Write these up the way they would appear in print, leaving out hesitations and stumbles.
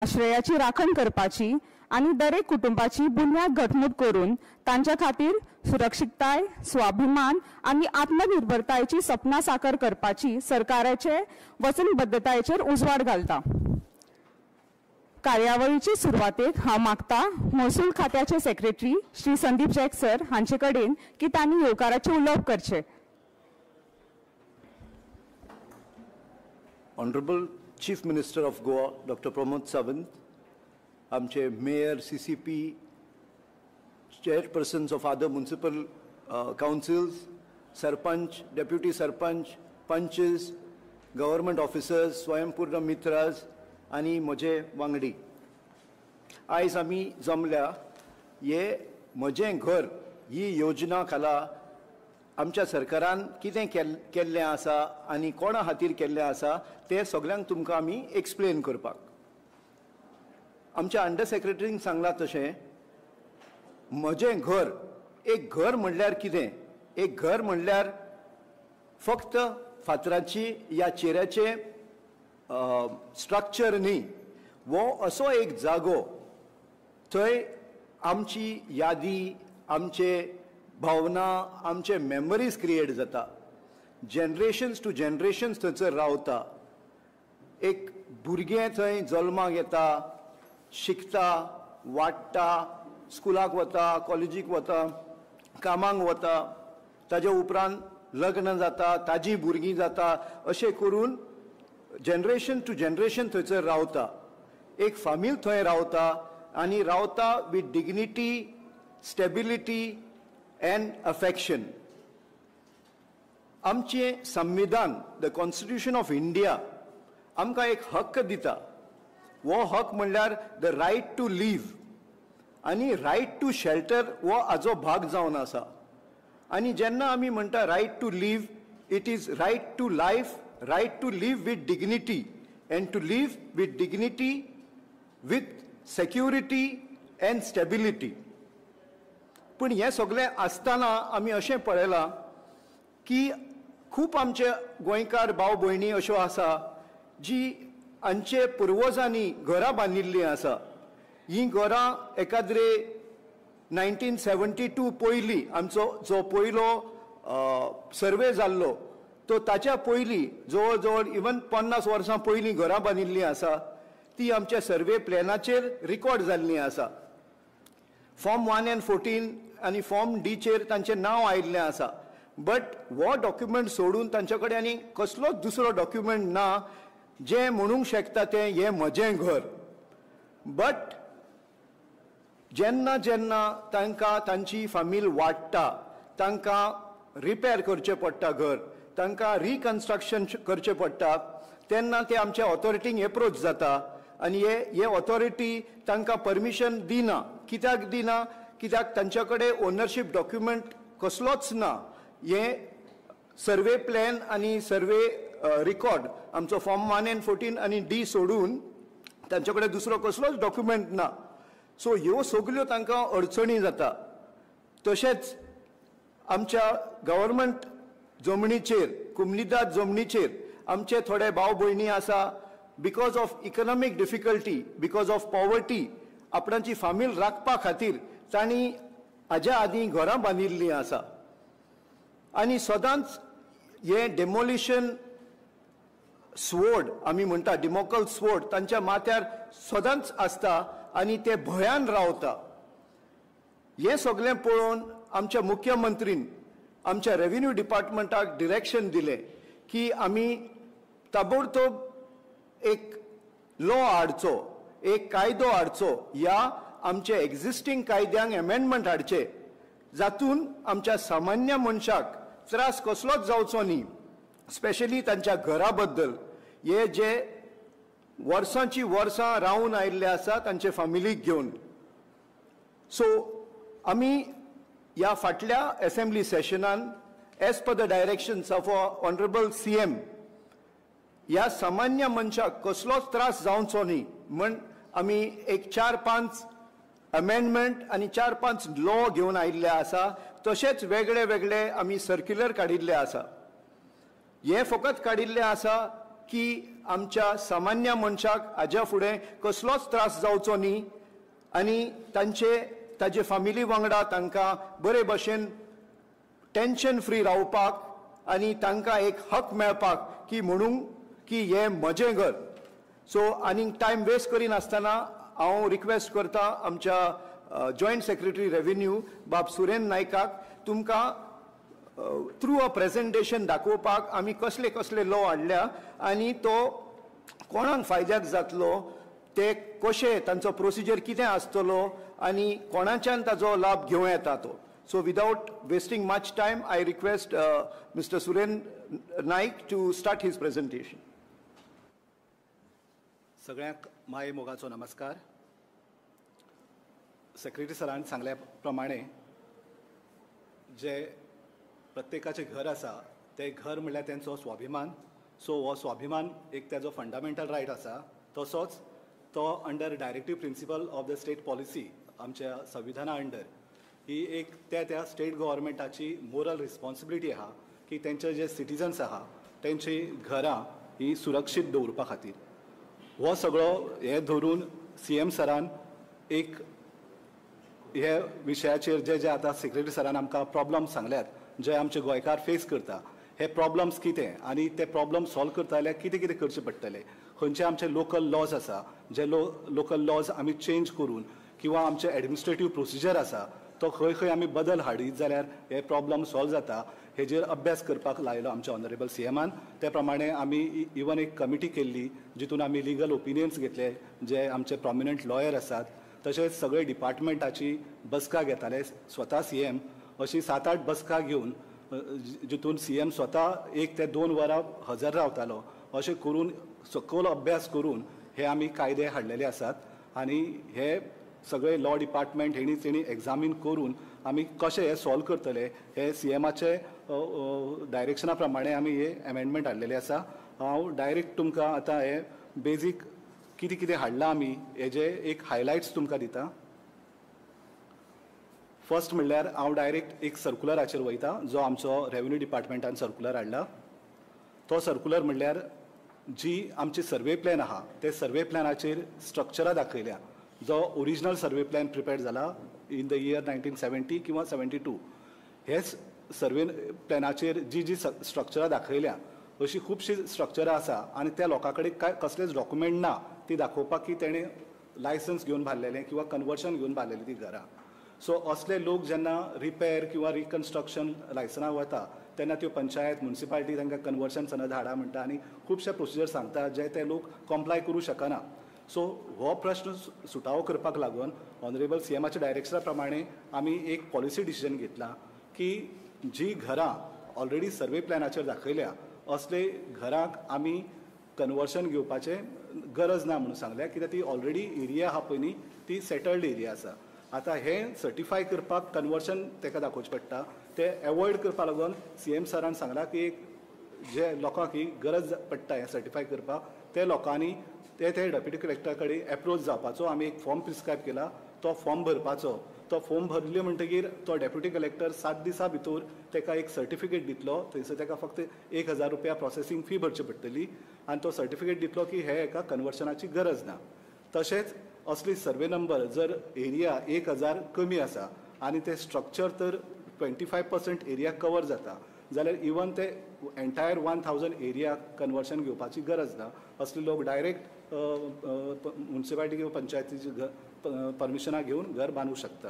आश्रयाची राखण करपाची आनी दरेक कुटुंबाची बुन्याद घटमूट करून तांच्या खातीर सुरक्षितताय, स्वाभिमान आनी आत्मनिर्भरतायेची सपनां साकार करपाची सरकाराचे वचनबद्धतायेचेर उजवाड घालता. कार्यावळीचे सुरवातेक हांव मागता महसूल खात्याचे secretary Shri Sandeep jack sir हांचे कडेन की तांणी येवकाराचें उलोवप करचें. Honourable Chief Minister of Goa Doctor Pramod Sawant, आमचे mayor, CCP, chairpersons of other municipal councils, sarpanch, deputy sarpanch, panches, government officers, Swayampurna Mitras आनी म्हजे वांगडी, आयज आमी जमल्या हे म्हजें घर ही योजना खाला आमच्या सरकारान कितें केल्लें आसा आनी कोणा खातीर केल्लें आसा तें सगल्यांक तुमकां आमी एक्सप्लेन करपाक. आमच्या अंडर सेक्रेटरीन सांगलां तशें म्हजें घर, एक घर म्हणल्यार कितें? एक घर म्हणल्यार फक्त फातराची या चेऱ्याचें स्ट्रक्चर न्ही, वो असो एक जागो थंय आमची यादी, आमचे भावना, आमचे मेमरीज क्रिएट जाता, जनरेशन्स टू जनरेशन्स थंयसर रावता. एक भुरगें थंय जल्माक येता, शिकता, वाडटा, स्कुलाक वता, कॉलेजीक वता, कामाक वता, ताजे उपरांत लग्न जाता, ताजी भुरगीं जाता, अशें करून जनरेशन टू जनरेशन थंयसर रावता. एक फामील थंय रावता आनी रावता with dignity, stability and affection. आमचें संविधान, the constitution of India, आमकां एक हक्क दिता. हो हक म्हणल्यार the right to leave आनी रायट टू शेल्टर हो हाजो भाग जावन आसा. आनी जेन्ना आमी म्हणटा right to live, it is right to life, right to live with dignity and to live with dignity with security and stability. पूण हें सगळें आसतना आमी अशें पळयलां की खूब आमचे गोंयकार भाव भयणी अश्यो आसा जी आमचे पुर्वजांनी घरां बांदिल्लीं आसा. हीं घरां एकाद्रे 1972 पयलीं आमचो जो पयलो सर्वे जाल्लो तो ताच्या पयलीं जवळ जवळ इवन 50 वर्सां पयलीं घरां बांदिल्लीं आसा, ती आमच्या सर्वे प्लॅनाचेर रिकॉर्ड जाल्लीं आसा. फॉर्म 1 आनी 14 आनी फॉर्म डीचेर तांचें नांव आयिल्लें आसा. बट हो डॉक्युमेंट सोडून तांचे कडेन आनी कसलोच दुसरो डॉक्युमेंट ना जें म्हणूंक शकता तें हें म्हजें घर. बट जेन्ना जेन्ना तांकां तांची फामील वाडटा, तांकां रिपेर करचें पडटा घर, तांकां रिकन्स्ट्रक्शन करचें पडटा, तेन्ना ते आमच्या ऑथॉरिटींक एप्रोच जाता आनी हे ऑथॉरिटी तांकां परमिशन दिना. कित्याक दिना? कित्याक तांचे कडेन ओनरशीप डॉक्युमेंट कसलोच ना. हे सर्वे प्लॅन आनी सर्वे रिकॉर्ड आमचो फॉर्म 1 आनी 14 आनी डी सोडून तांचे कडेन दुसरो कसलोच डॉक्युमेंट ना. सो ह्यो सगल्यो तांकां अडचणी जाता. तशेंच आमच्या गव्हर्मेंट जमनीचेर, कुमनिदाद जमनीचेर आमचे थोडे भाव भयणी आसा, because of economic difficulty, because of poverty, आपणाची फामील राखपा खातीर तांणी हाज्या आदीं घरां बांदिल्लीं आसा. आनी सदांच हें डेमोलिशन स्वोर्ड आमी म्हणटा, डिमोकल स्वोर्ड तांच्या माथ्यार सदांच आसता आनी ते भंयान रावता. हें सगळें पळोवन आमच्या मुख्यमंत्रीन आमच्या रेव्हेन्यू डिपार्टमेंटाक डिरेक्शन दिलें की आमी ताबडतोब एक लॉ हाडचो, एक कायदो हाडचो, ह्या आमच्या एग्जिस्टींग कायद्यांक एमेंडमेंट हाडचे जातून आमच्या सामान्य मनशाक त्रास कसलोच जावचो न्ही, स्पेशली तांच्या घरा बद्दल. हे जे वर्सांची वर्सां रावून आयिल्ले आसा तांचे फामिलीक घेवन. सो आमी ह्या फाटल्या assembly सेशनान as per the directions of honourable CM ह्या सामान्य मनशाक कसलोच त्रास जावचो न्ही म्हण आमी एक 4-5 अमेंडमेंट आनी 4-5 लॉ घेवन आयिल्ले आसा. तशेंच वेगळे वेगळे आमी सर्क्युलर काडिल्ले आसा. हें फकत काडिल्लें आसा की आमच्या सामान्य मनशाक हाज्या फुडें कसलोच त्रास जावचो न्ही आनी तांचे ताजे फामिली वांगडा तांकां बरे भशेन टेन्शन फ्री रावपाक आनी तांकां एक हक मेळपाक की म्हणूंक की हें म्हजें घर. सो आनीक टायम वेस्ट करिनासतना हांव रिक्वेस्ट करता आमच्या जॉयंट सेक्रेटरी रेव्हेन्यू बाब सुरेन नायकाक तुमकां थ्रू अ प्रेजेंटेशन दाखोवपाक आमी कसले कसले लॉ हाडल्या आनी तो कोणाक फायद्याक जातलो, ते कशे तांचो प्रोसिजर कितें आसतलो आनी कोणाच्यान ताजो लाभ घेवं येता तो. So without wasting much time I request mister Suren Naik to start his presentation. सगळ्यांक माये मोगाचो नमस्कार. सेक्रेटरी सरान सांगल्या प्रमाणे जे प्रत्येकाचें घर आसा तें घर म्हणल्यार तेंचो स्वाभिमान. सो हो स्वाभिमान एक तेजो फंडामेंटल रायट आसा, तसोच तो under directive principle of the state policy आमच्या संविधाना अंडर ही एक त्या त्या स्टेट गव्हर्मेंटाची मोरल रिस्पॉन्सिबिलिटी आहा की तेंचे जे सिटीजन्स आहा तेंची घरां ही सुरक्षीत दवरपा खातीर. हो सगळो हें धरून सी एम सरान एक हे विशयाचेर जे जे आतां सेक्रेटरी सरान आमकां प्रॉब्लम्स सांगल्यात जे आमचे गोंयकार फेस करता, हे प्रॉब्लम्स कितें आनी ते प्रॉब्लम सॉल्व करता जाल्यार कितें कितें करचें पडटलें, खंयचे आमचे लोकल लॉज आसा जे लोकल लॉज आमी चेंज करून किंवा आमचे एडमिनिस्ट्रेटीव प्रोसिजर आसा तो खंय खंय आमी बदल हाडीत जाल्यार हे प्रॉब्लम सॉल्व जाता हेजेर अभ्यास करपाक लायलो आमच्या ऑनरेबल सी एमान. ते प्रमाणे आमी इवन एक कमिटी केल्ली जितून आमी लिगल ओपिनियन्स घेतले जे आमचे प्रॉमिनंट लॉयर आसात, तशेंच सगळे डिपार्टमेंटाची बसका घेताले स्वता सी एम. अशी 7-8 बसका घेवन जितून सी एम स्वता 1 ते 2 वरां हजर रावतालो, अशें करून सखोल अभ्यास करून हे आमी कायदे हाडलेले आसात आनी हे सगळे लॉ डिपार्टमेंट हेणी तेणी एग्जामीन करून आमी कशें हें सॉल्व करतले हे सी एमाचे डायरेक्शना प्रमाणे आमी हे एमेंडमेंट हाडलेले आसा. हांव डायरेक्ट तुमकां आतां हे बेजीक कितें कितें हाडलां आमी हेजे एक हायलायट्स तुमकां दिता. फर्स्ट म्हणल्यार हांव डायरेक्ट एक सर्कुलराचेर वयता जो आमचो रेव्हेन्यू डिपार्टमेंटान सर्कुलर हाडला. तो सर्कुलर म्हणल्यार जी आमची सर्वे प्लॅन आहा ते सर्वे प्लॅनाचेर स्ट्रक्चरां दाखयल्या. जो ओरिजिनल सर्वे प्लॅन प्रिपेर जाला इन the year 1970 किंवा 72, हेच सर्वे प्लॅनाचेर जी जी स्ट्रक्चरां दाखयल्या अशी खुबशीं स्ट्रक्चरां आसा आनी त्या लोकां कडेन कांय कसलेच डॉक्युमेंट ना ती दाखोवपाक की तेणें लायसन्स घेवन बांदलेलें किंवा कन्वर्शन घेवन बांदलेली ती घरां. सो असले लोक जेन्ना रिपेर किंवा रिकन्स्ट्रक्शन लायसनाक वता तेन्ना त्यो पंचायत म्युनिसिपालिटी तांकां कन्वर्शन सनद हाडा म्हणटा आनी खुबशे प्रोसिजर सांगता जे ते लोक कॉम्प्लाय करूं शकना. सो हो प्रश्न सुटावो करपाक लागून ऑनरेबल सी एमाच्या डायरेक्शना प्रमाणे आमी एक पॉलिसी डिसिजन घेतला की जी घरां ऑलरेडी सर्वे प्लॅनाचेर दाखयल्या असले घरांक आमी कन्वर्शन घेवपाचें गरज ना म्हणून सांगल्या, कित्याक ती ऑलरेडी एरिया आहा पळय न्ही ती सेटल्ड एरिया आसा. आतां हें सर्टिफाय करपाक कन्वर्शन ताका दाखोवचें पडटा, तें एवॉयड करपाक लागून सी एम सरान सांगलां की एक जे लोकांक ही गरज पडटा हें सर्टिफाय करपाक ते लोकांनी ते ते डेप्युटी कलेक्टरा कडेन एप्रोच जावपाचो. आमी एक फॉर्म प्रिस्क्रायब केला तो फॉर्म भरपाचो, तो फॉर्म भरले म्हणटगीर तो डेप्युटी कलेक्टर 7 दिसां भितर ताका एक सर्टिफिकेट दितलो. थंयसर ताका फक्त 1000 रुपया प्रोसेसींग फी भरची पडटली आनी तो सर्टिफिकेट दितलो की हे एका कन्वर्शनाची गरज ना. तशेंच असली सर्वे नंबर जर एरिया 1000 कमी आसा आनी ते स्ट्रक्चर तर 25% एरिया कवर जाता जाल्यार इवन ते एन्टायर 1000 एरिया कन्वर्शन घेवपाची गरज ना. असले लोक डायरेक्ट म्युनिसिपालिटी किंवा पंचायतीची परमिशनां घेवन घर बांदूंक शकता.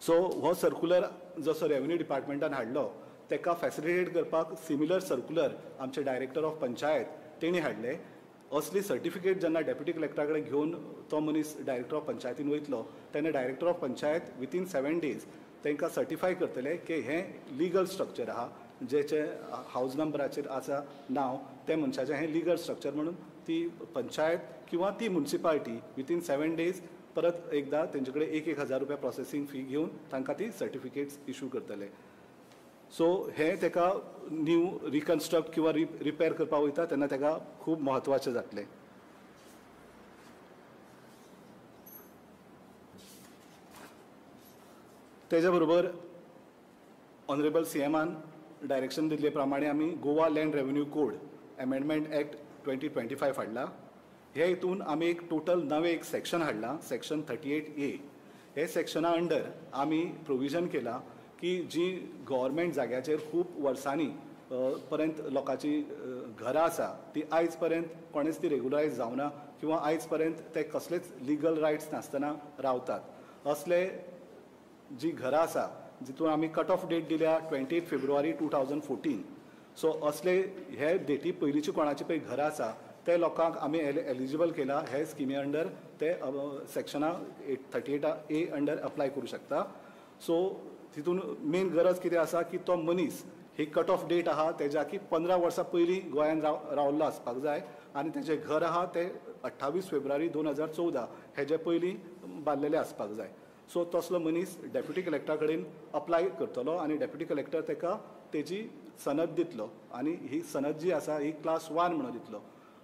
सो हो सर्कुलर जसो रेव्हेन्यू डिपार्टमेंटान हाडलो ताका फॅसिलिटेट करपाक सिमिलर सर्कुलर आमचे डायरेक्टर ऑफ पंचायत तेणी हाडले. असली सर्टिफिकेट जेन्ना डेप्युटी कलेक्टरा कडेन घेवन तो मनीस डायरेक्टर ऑफ पंचायतीन वयतलो तेन्ना director of panchayat within 7 days तांकां सर्टिफाय करतले की हें लिगल स्ट्रक्चर आहा, जेचे हावज नंबराचेर आसा नांव ते मनशाचें हें लिगल स्ट्रक्चर म्हणून ती पंचायत किंवा ती म्युनिसिपालिटी विथीन 7 डेज परत एकदा तेंचे कडेन 1-1000 रुपया प्रोसेसींग फी घेवन तांकां ती सर्टिफिकेट्स इशू करतले. सो हें ताका न्यू रिकन्स्ट्रक्ट किंवा रिपेर करपाक वयता तेन्ना ताका खूब म्हत्वाचें जातलें. तेज्या बरोबर ऑनरेबल सी एमान डायरेक्शन दिल्ले प्रमाणे आमी Goa land revenue code amendment act 2025 हाडला. हे हितून आमी एक टोटल नवें एक सेक्शन हाडलां, सेक्शन 38A. हे सेक्शना अंडर आमी प्रोविजन केलां की जी गव्हर्मेंट जाग्याचेर खूब वर्सांनी पर्यंत लोकांची घरां आसा ती आयज पर्यंत कोणेच ती रेगुलरायज जावना किंवा आयज पर्यंत ते कसलेच लिगल रायट्स नासतना रावतात. असले जी घरां आसा जितून आमी कट ऑफ डेट दिल्या 28 फेब्रुवारी 2014. सो असले हे डेटी पयलींची कोणाची पळय घरां आसा ते लोकांक आमी एलिजिबल केला हे स्किमी अंडर, ते सेक्शना 38A under apply करूं शकता. सो तितून मेन गरज कितें आसा की तो मनीस ही कट ऑफ डेट आहा तेज्या की 15 वर्सां पयलीं गोंयान रावल्लो आसपाक जाय आनी तेजें घर आहा तें 28 फेब्रुवारी 2014 हेजे पयलीं बांदलेलें आसपाक जाय. सो तसलो मनीस डेप्युटी कलेक्टरा कडेन अप्लाय करतलो आनी डेप्युटी कलेक्टर तेका तेजी सनद दितलो आनी ही सनद जी आसा ही क्लास 1 म्हणून दितलो.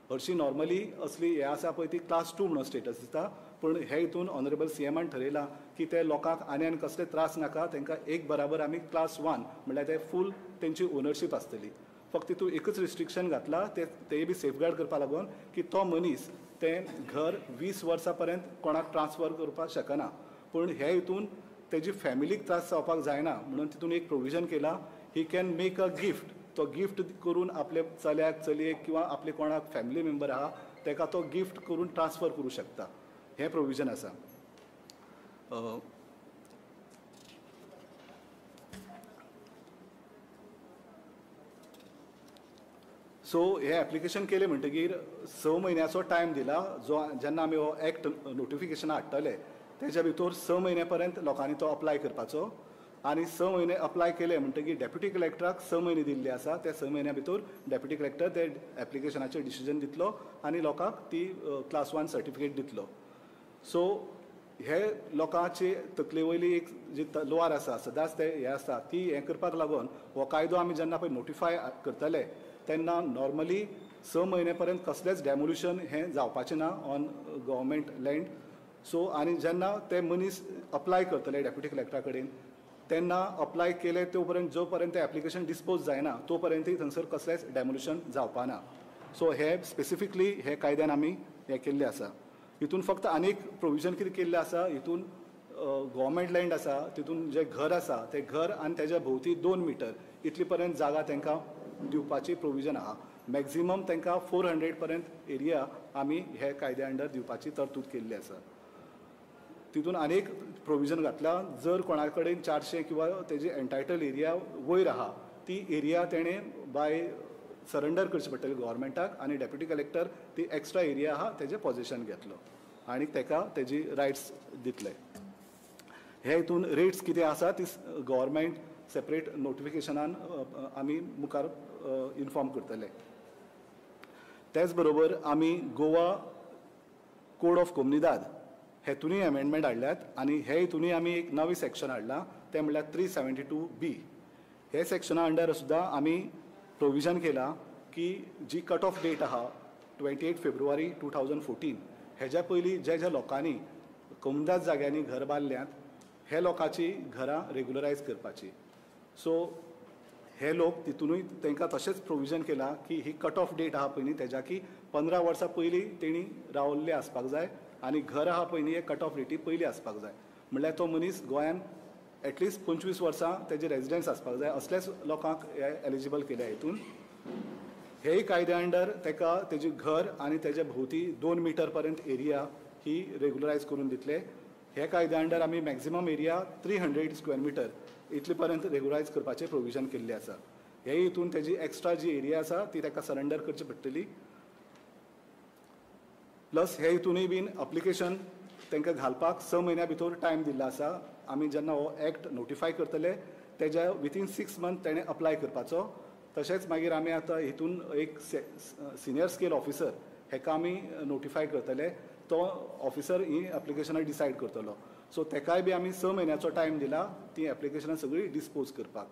हरशीं नॉर्मली असली हें आसा पळय ती क्लास 2 म्हणून स्टेटस दिता, पूण हे हितून ऑनरेबल सीएमान ठरयलां की ते लोकांक आनी आनी कसले त्रास नाका, तांकां एक बराबर आमी क्लास 1 म्हणल्यार ते फूल तेंची ओनरशीप आसतली. फक्त तितून एकूच रिस्ट्रिक्शन घातलां तें बी सेफगार्ड करपा लागून की तो मनीस तें घर 20 वर्सां पर्यंत कोणाक ट्रान्सफर करपाक शकना, पूण हे हितून तेजी फॅमिलीक त्रास जावपाक जायना म्हणून तितून एक प्रोविजन केलां, he can make a gift. तो गिफ्ट करून आपले चल्याक चलयेक किंवा आपले कोणाक फॅमिली मेंबर आहा तेका तो गिफ्ट करून ट्रान्सफर करूं शकता, हें प्रोविजन आसा. सो हें एप्लिकेशन केलें म्हणटगीर 6 म्हयन्याचो टायम दिला, जो जेन्ना आमी हो एक्ट नोटिफिकेशन हाडटले तेज्या भितर 6 म्हयन्या पर्यंत लोकांनी तो अप्लाय करपाचो आनी 6 म्हयने अप्लाय केले म्हणटगीर डेप्युटी कलेक्टराक 6 म्हयने दिल्ले आसा, त्या 6 म्हयन्या भितर डेप्युटी कलेक्टर ते एप्लिकेशनाचेर डिसिजन दितलो आनी लोकांक ती क्लास 1 सर्टिफिकेट दितलो. सो हे लोकांचे तकले वयली एक जी तलवार आसा सदांच ते हें आसता ती हें करपाक लागून हो कायदो आमी जेन्ना पळय नोटिफाय करतले तेन्ना नॉर्मली 6 म्हयने पर्यंत कसलेंच डेमोल्युशन हें जावपाचें ना ऑन गव्हर्मेंट लँड. सो आनी जेन्ना ते मनीस अप्लाय करतले डेप्युटी कलेक्टरा कडेन तेन्ना अप्लाय केले तो पर्यंत जो पर्यंत ते एप्लिकेशन डिस्पोज जायना तो पर्यंतय थंयसर कसलेंच डेमोल्युशन जावपाना. सो हे स्पेसिफिकली हे कायद्यान आमी हें केल्लें आसा. हितून फक्त आनी एक प्रोविजन कितें केल्लें आसा, हितून गव्हर्मेंट लँड आसा तितून जें घर आसा तें घर आनी तेज्या भोंवती 2 मिटर इतली पर्यंत जागा तांकां दिवपाची प्रोविजन आहा. मॅक्झिमम तांकां 400 पर्यंत एरिया आमी हे कायद्या अंडर दिवपाची तरतूद केल्ली आसा. तितून आनी एक प्रोविजन घातला, जर कोणा कडेन 400 किंवा तेजी एन्टायटल एरिया वयर आहा ती एरिया तेणें बाय सरेंडर करची पडटली गव्हर्मेंटाक आनी डेप्युटी कलेक्टर ती एक्स्ट्रा एरिया आहा तेजें पॉजिशन घेतलो आनी तेका तेजी रायट्स दितले. हे हितून रेट्स कितें आसा ती गव्हर्मेंट सेपरेट नोटिफिकेशनान आमी मुखार इन्फॉर्म करतले. तेच बरोबर आमी गोवा कोड ऑफ कोमनिदाद हेतूनय अमेंडमेंट हाडल्यात आनी हे हितूनय आमी एक नवें सेक्शन हाडलां तें म्हणल्यार 372B. हे सेक्शना अंडर सुद्दां आमी प्रोविजन केलां की जी कट ऑफ डेट आहा 28 फेब्रुवारी 2014 हेज्या पयलीं जे जे लोकांनी कोमदाद जाग्यांनी घर बांदल्यात हे लोकांची घरां रेगुलरायज करपाची. सो हे लोक तितूनय तांकां तशेंच प्रोविजन केलां की ही कट ऑफ डेट आहा पयलीं तेज्या की 15 वर्सां पयलीं तेणी रावल्ले आसपाक जाय आनी घर आहा पयलीं हे कट ऑफ डेटी पयलीं आसपाक जाय, म्हणल्यार तो मनीस गोंयान एटलिस्ट 25 वर्सां तेजे रेजिडन्स आसपाक जाय, असलेच लोकांक हे एलिजिबल केल्या हितून. हेय कायद्या अंडर ताका तेजें घर आनी तेज्या भोंवती 2 मिटर पर्यंत एरिया ही रेगुलरायज करून दितले. हे कायद्या अंडर आमी मॅक्झिमम एरिया 300 स्क्वेअर मिटर इतले पर्यंत रेगुलरायज करपाचें प्रोविजन केल्लें आसा. हे हितून तेजी एक्स्ट्रा जी एरिया आसा ती ताका सरेंडर करची पडटली. प्लस हे हितूनय बीन अप्लिकेशन तांकां घालपाक 6 म्हयन्या भितर टायम दिल्लो आसा. आमी जेन्ना हो एक्ट नोटिफाय करतले तेज्या विथीन 6 मंथ तेणें अप्लाय करपाचो. तशेंच मागीर आमी आतां हितून एक सिनियर स्केल ऑफिसर हेका आमी नोटिफाय करतले, तो ऑफिसर ही एप्लिकेशनां डिसायड करतलो. सो तेकाय बी आमी 6 म्हयन्याचो टायम दिला ती एप्लिकेशनां सगळीं डिस्पोज करपाक.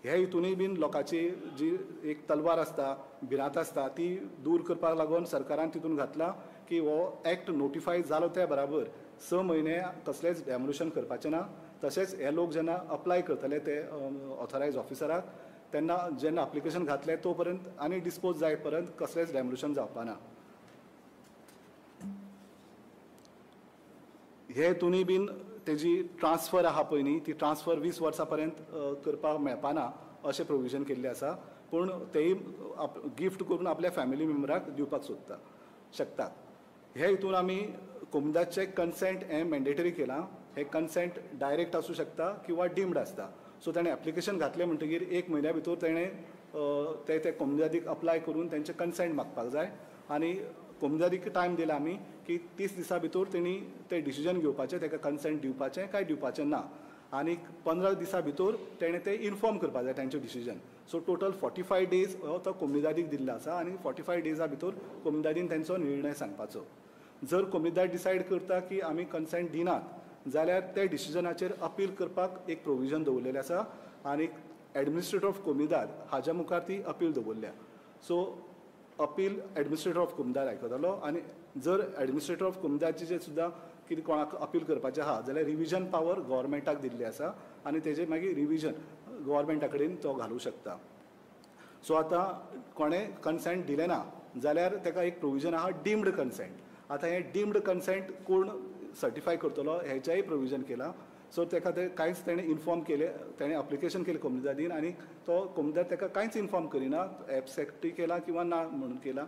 हे हितूनय बीन लोकांची जी एक तलवार आसता भिरांत आसता ती दूर करपाक लागून सरकारान तितून घातला की हो एक्ट नोटिफाय जालो त्या बराबर 6 म्हयने कसलेंच डेमोल्युशन करपाचें ना. तशेंच हे लोक जेन्ना अप्लाय करतले ते ऑथरायज ऑफिसराक तेन्ना जेन्ना एप्लिकेशन घातलें तो पर्यंत आनी डिस्पोज जाय पर्यंत कसलेंच डेमोलिशन जावपा ना. हे हितूनय बीन तेजी ट्रान्सफर आहा पळय न्ही, ती ट्रान्सफर 20 वर्सां पर्यंत करपाक मेळपा ना अशें प्रोविजन केल्लें आसा, पूण तेय गिफ्ट करून आपल्या फॅमिली मेंबराक दिवपाक सोदता शकतात. हे हितून आमी कोमुनिदादचें कन्सेंट हें मॅन्डेटरी केलां. हें कन्सेंट डायरेक्ट आसूं शकता किंवा डिम्ड आसता. सो ताणें एप्लिकेशन घातलें म्हणटगीर 1 म्हयन्या भितर तेणें ते ते कोमुनिदादीक अप्लाय करून तेंचें कन्सेंट मागपाक जाय आनी कोमुनिदादीक टायम दिला आमी की 30 दिसां भितर तेणी तें डिसिजन घेवपाचें, ताका कन्सेंट दिवपाचें काय दिवपाचें ना, आनी 15 दिसां भितर तेणें तें इन्फॉर्म करपाक जाय तेंचें डिसिजन. सो टोटल 45 डेज हो तो कोमुनिदादीक दिल्लो आसा आनी 45 डेजा भितर कोमुनिदादीन तेंचो निर्णय सांगपाचो. जर कोमुनिदाद डिसायड करता की आमी कन्सेंट दिनात जाल्यार ते डिसिजनाचेर अपील करपाक एक प्रोविजन दवरलेलें आसा आनी एडमिनिस्ट्रेटर ऑफ कोमुनिदाद हाज्या मुखार ती अपील दवरल्या. So appeal administrator of comunidade आयकतलो आनी जर एडमिनिस्ट्रेटर ऑफ कोमुनिदादचें सुद्दां कितें कोणाक अपील करपाचें आहा जाल्यार रिविजन पावर गव्हर्मेंटाक दिल्ली आसा आनी तेजें मागीर रिविजन गव्हर्मेंटा कडेन तो घालूं शकता. सो आतां कोणें कन्सेंट दिलें ना जाल्यार ताका एक प्रोविजन आहा डिम्ड कन्सेंट. आतां हें डिम्ड कन्सेंट कोण सर्टिफाय करतलो हेचेंय प्रोविजन केलां. सो ताका ते कांयच तेणें इन्फॉर्म केलें, तेणें एप्लिकेशन केलें कोमुनिदादीन आनी तो कोमुनिदाद ताका कांयच इन्फॉर्म करिना, एबसेक्टूय केला किंवा ना म्हणून केला,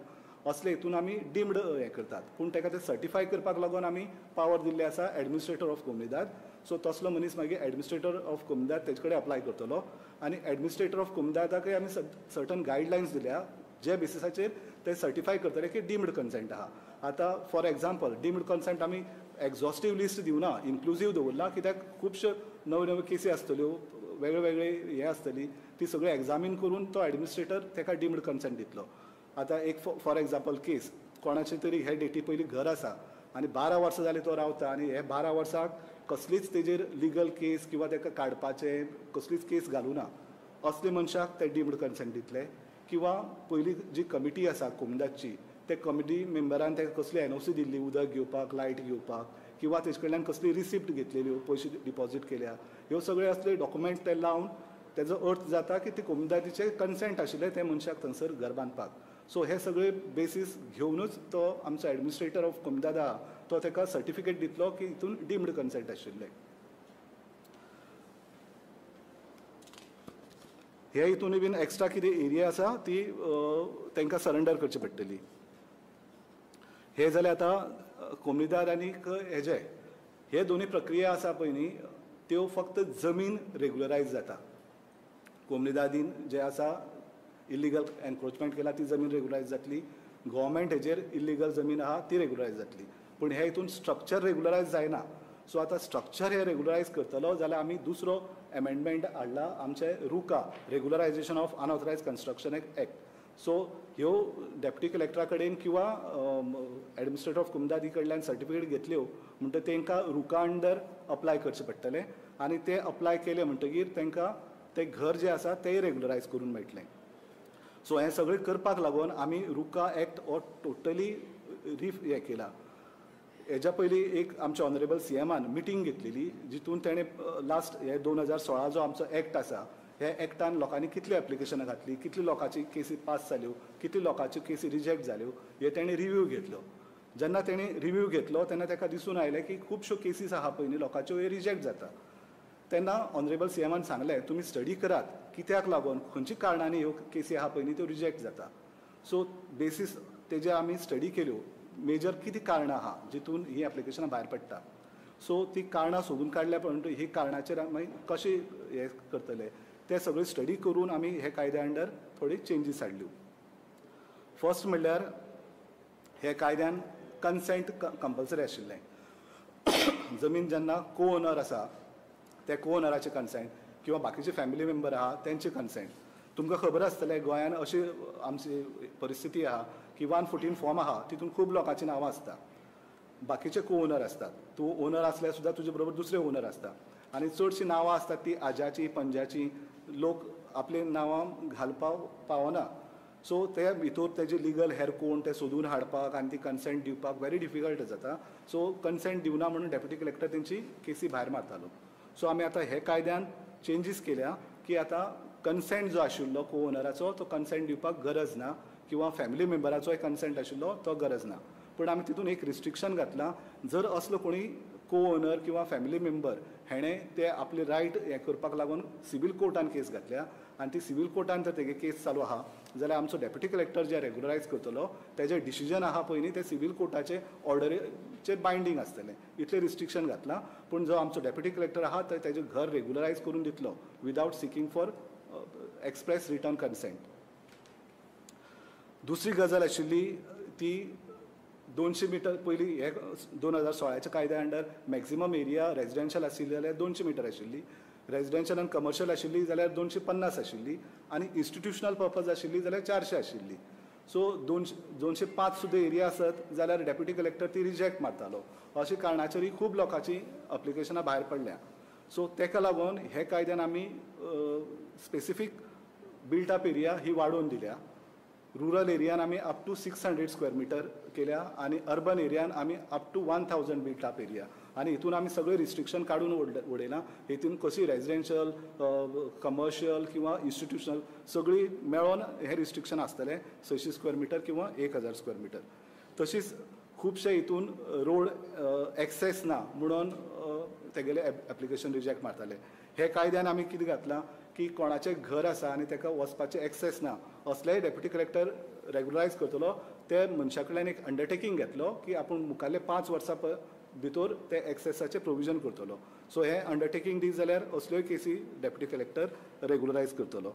असले हितून आमी डिम्ड हें करतात. पूण ताका ते सर्टिफाय करपाक लागून आमी पावर दिल्ली आसा एडमिनिस्ट्रेटर ऑफ कोमुनिदाद. सो तसलो मनीस मागीर एडमिनिस्ट्रेटर ऑफ कोमुनिदाद तेजे कडेन अप्लाय करतलो आनी एडमिनिस्ट्रेटर ऑफ कोमुनिदादाकय आमी सर्टन गायडलायन्स दिल्या जे बेसिसाचेर ते सर्टिफाय करतले की डिम्ड कन्सेंट आहा. आतां फॉर एग्जाम्पल डिम्ड कन्सेंट आमी एक्झॉस्टीव लिस्ट दिवना, इन्क्लुजीव दवरला कित्याक खुबश्यो नव्यो नव्यो केसी आसतल्यो, वेगळे वेगळे हे आसतली, ती सगळी एग्जामीन करून तो एडमिनिस्ट्रेटर ताका डिम्ड कन्सेंट दितलो. आतां एक फॉर एग्जाम्पल केस, कोणाचे तरी हे डेटी पयलीं घर आसा आनी 12 वर्सां जालीं तो रावता आनी हे 12 वर्सांक कसलीच तेजेर लिगल केस किंवा ताका काडपाचें कसलीच केस घालूना, असले मनशाक ते डिम्ड कन्सेंट दितले. किंवा पयलीं जी कमिटी आसा कोमुनिदादची ते कमिटी मेंबरान ताका कसली एनओसी दिल्ली उदक घेवपाक, लायट घेवपाक, किंवा तेजे कडल्यान कसली रिसिप्ट घेतलेल्यो, पयशे डिपॉजीट केल्या, ह्यो सगळे असले डॉक्युमेंट ते लावन तेजो अर्थ जाता की ते कोमुनिदादीचे कन्सेंट आशिल्ले ते मनशाक थंयसर घर बांदपाक. सो हे सगळे बेसीस घेवनूच तो आमचो एडमिनिस्ट्रेटर ऑफ कोमुनिदाद आहा तो ताका सर्टिफिकेट दितलो की हितून डिम्ड कन्सेंट आशिल्लें. हे हितूनय बीन एक्स्ट्रा कितें एरिया आसा ती तांकां सरेंडर करची पडटली. हे जालें आतां कोमुनिदाद आनी हेजे हे दोनूय प्रक्रिया आसा पळय न्ही त्यो फक्त जमीन रेगुलरायज जाता. कोमुनिदादीन जे आसा इलिगल एनक्रोचमेंट केला ती जमीन रेगुलरायज जातली, गव्हर्मेंट हेजेर इलिगल जमीन आहा ती रेगुलरायज जातली, पूण हे हितून स्ट्रक्चर रेगुलरायज जायना. सो आतां स्ट्रक्चर हे रेगुलरायज करतलो जाल्यार आमी दुसरो एमेंडमेंट हाडला आमचे RUCA, regularisation of unauthorised construction act. So ह्यो डेप्युटी कलेक्टरा कडेन किंवा एडमिनिस्ट्रेटर ऑफ कोमुनिदादी कडल्यान सर्टिफिकेट घेतल्यो म्हणटकीर तांकां रुका अंडर अप्लाय करचें पडटलें आनी ते अप्लाय केले म्हणटगीर तांकां तें घर जें आसा तेंय रेगुलरायज करून मेळटलें. सो हें सगळें करपाक लागून आमी रुका एक्ट हो टोटली रिफ हें केला. हेज्या पयलीं एक आमच्या ऑनरेबल सीएमान मिटींग घेतलेली जितून तेणें लास्ट हे 2016 जो आमचो एक्ट आसा ह्या एक्टान लोकांनी कितली एप्लिकेशनां घातली, कितली लोकांची केसी पास जाल्यो, कितली लोकांच्यो केसी रिजेक्ट जाल्यो, हे तेणें रिव्यू घेतलो. जेन्ना तेणें रिव्यू घेतलो तेन्ना ताका दिसून आयलें की खुबश्यो केसीस आहा पयलीं लोकांच्यो हे रिजेक्ट जाता. तेन्ना ऑनरेबल सीएमान सांगलें तुमी स्टडी करात कित्याक लागून खंयच्या कारणांनी ह्यो केसी आहा पयलीं त्यो रिजेक्ट जाता. सो बेसीस तेजे आमी स्टडी केल्यो, मेजर कितें कारणां आहा जितून ही एप्लिकेशनां भायर पडटा. सो ती कारणां सोदून काडल्या परंतु ही कारणाचेर आमी कशें हें करतले ते सगळे स्टडी करून आमी हे कायद्या अंडर थोडी चेंजीस हाडल्यो. फर्स्ट म्हणल्यार हे कायद्यान कन्सेंट कंपल्सरी आशिल्लें. जमीन जेन्ना को ओनर आसा ते को ओनराचे कन्सेंट किंवा बाकीचे फॅमिली मेंबर आहा तेंचे कन्सेंट. तुमकां खबर आसतलें गोंयान अशी आमची परिस्थिती आहा की 114 फॉर्म आहा तितून खूब लोकांची नांवां आसता, बाकीचे को ओनर आसतात, तूं ओनर आसल्यार सुद्दां तुजे बरोबर दुसरे ओनर आसता आनी चडशीं नांवां आसतात ती आज्याची पंजाची, लोक आपली नांवां घालपाक पावना. सो ते भितर तेजे लिगल हेर कोण ते सोदून हाडपाक आनी ती कन्सेंट दिवपाक व्हेरी डिफिकल्ट जाता. सो कन्सेंट दिवना म्हणून डेप्युटी कलेक्टर तेंची केसी भायर मारतालो. सो आमी आतां हे कायद्यान चेंजीस केल्या की आतां कन्सेंट जो आशिल्लो को ओनराचो तो कन्सेंट दिवपाक गरज ना किंवा फॅमिली मेंबराचोय कन्सेंट आशिल्लो तो गरज ना. पूण आमी तितून एक रिस्ट्रिक्शन घातलां, जर असलो कोणी को ओनर किंवा फॅमिली मेंबर हेणें ते आपले रायट हें करपाक लागून सिवील कोर्टान केस घातल्या आनी ती सिवील कोर्टान जर तेगे केस चालू आहा जाल्यार आमचो डेप्युटी कलेक्टर जे रेगुलरायज करतलो तेजें डिसिजन आहा पळय न्ही तें सिवील कोर्टाचे ऑर्डरीचेर बायंडींग आसतलें, इतलें रिस्ट्रिक्शन घातलां. पूण जो आमचो डेप्युटी कलेक्टर आहा तो तेजें घर रेगुलरायज करून दितलो without seeking for express written consent. दुसरी गजाल आशिल्ली ती 200 मिटर पयलीं हे 2016च्या कायद्या अंडर मॅक्झिमम एरिया रेजिडेन्शियल आशिल्ली जाल्यार 200 मिटर आशिल्ली, रेजिडेन्शियल आनी कमर्शियल आशिल्ली जाल्यार 250 आशिल्ली आनी इन्स्टिट्युशनल पर्पज आशिल्ली जाल्यार 400 आशिल्ली. सो 205 सुद्दां एरिया आसत जाल्यार डेप्युटी कलेक्टर ती रिजेक्ट मारतालो. अशे कारणाचेरूय खूब लोकांची एप्लिकेशनां भायर पडल्या. सो तेका लागून हे कायद्यान आमी स्पेसिफीक बिल्ट अप एरिया ही वाडोवन दिल्या. रुरल एरियान आमी अप टू 600 स्क्वेअर मिटर केल्या आनी अर्बन एरियान आमी up to 1000 built up area आनी हितून आमी सगळें रिस्ट्रिक्शन काडून उडयलां. हितून कशी रेजिडेन्शियल, कमर्शियल किंवा इन्स्टिट्युशनल सगळीं मेळोन हें रिस्ट्रिक्शन आसतलें 600 स्क्वेअर मिटर किंवा 1000 स्क्वेअर मिटर. तशीच खुबशे हितून रोड एक्सेस ना म्हणून तेगेले एप्लिकेशन रिजेक्ट मारताले. हे कायद्यान आमी कितें घातलां की कोणाचें घर आसा आनी ताका वचपाचें एक्सेस ना असलेय डेप्युटी कलेक्टर रेगुलरायज करतलो, ते मनशा कडल्यान एक अंडरटेकींग घेतलो की आपूण मुखारले 5 वर्सां भितर ते एक्सेसाचें प्रोविजन करतलो. सो हें अंडरटेकींग दीत जाल्यार असल्योय केसी डेप्युटी कलेक्टर रेगुलरायज करतलो.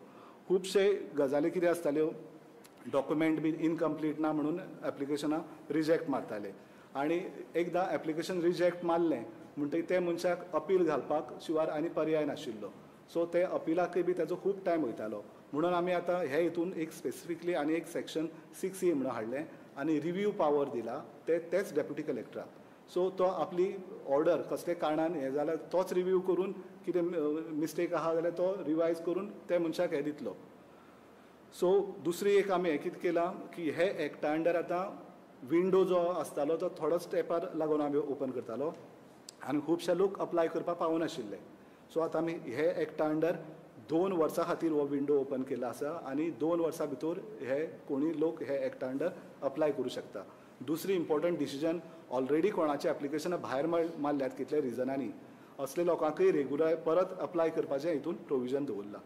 खुबशे गजाली कितें आसताल्यो, डॉक्युमेंट बीन इनकम्प्लीट ना म्हणून एप्लिकेशनां रिजेक्ट मारताले आनी एकदां एप्लिकेशन रिजेक्ट मारलें म्हणटकीर ते मनशाक अपील घालपाक शिवार आनी पर्याय नाशिल्लो. सो ते अपिलाकय बी ताजो खूब टायम वयतालो. म्हणून आमी आतां हे हितून एक स्पेसिफिकली आनी एक सेक्शन 6A म्हणून हाडलें आनी रिव्यू पावर दिला ते तेच डेप्युटी कलेक्टराक. सो तो आपली ऑर्डर कसले कारणान हें जाल्यार तोच रिव्यू करून कितें मिस्टेक आहा जाल्यार तो रिवायज करून ते मनशाक हें दितलो. सो दुसरी एक आमी हें कितें केलां की हे एक्टा अंडर आतां विंडो जो आसतालो तो थोडोच तेंपार लागून आमी ओपन करतालो आनी खुबशे लोक अप्लाय करपाक पावनाशिल्ले. सो आतां आमी हे एक्टा अंडर 2 वर्सां खातीर हो विंडो ओपन केला आसा आनी 2 वर्सां भितर हे कोणी लोक हे एक्टा अंडर अप्लाय करूं शकता. दुसरी इम्पॉर्टंट डिसिजन, ऑलरेडी कोणाचे एप्लिकेशनां भायर मारल्यात कितल्या रिजनांनी असले लोकांकय रेगुलर परत अप्लाय करपाचें हितून प्रोविजन दवरलां.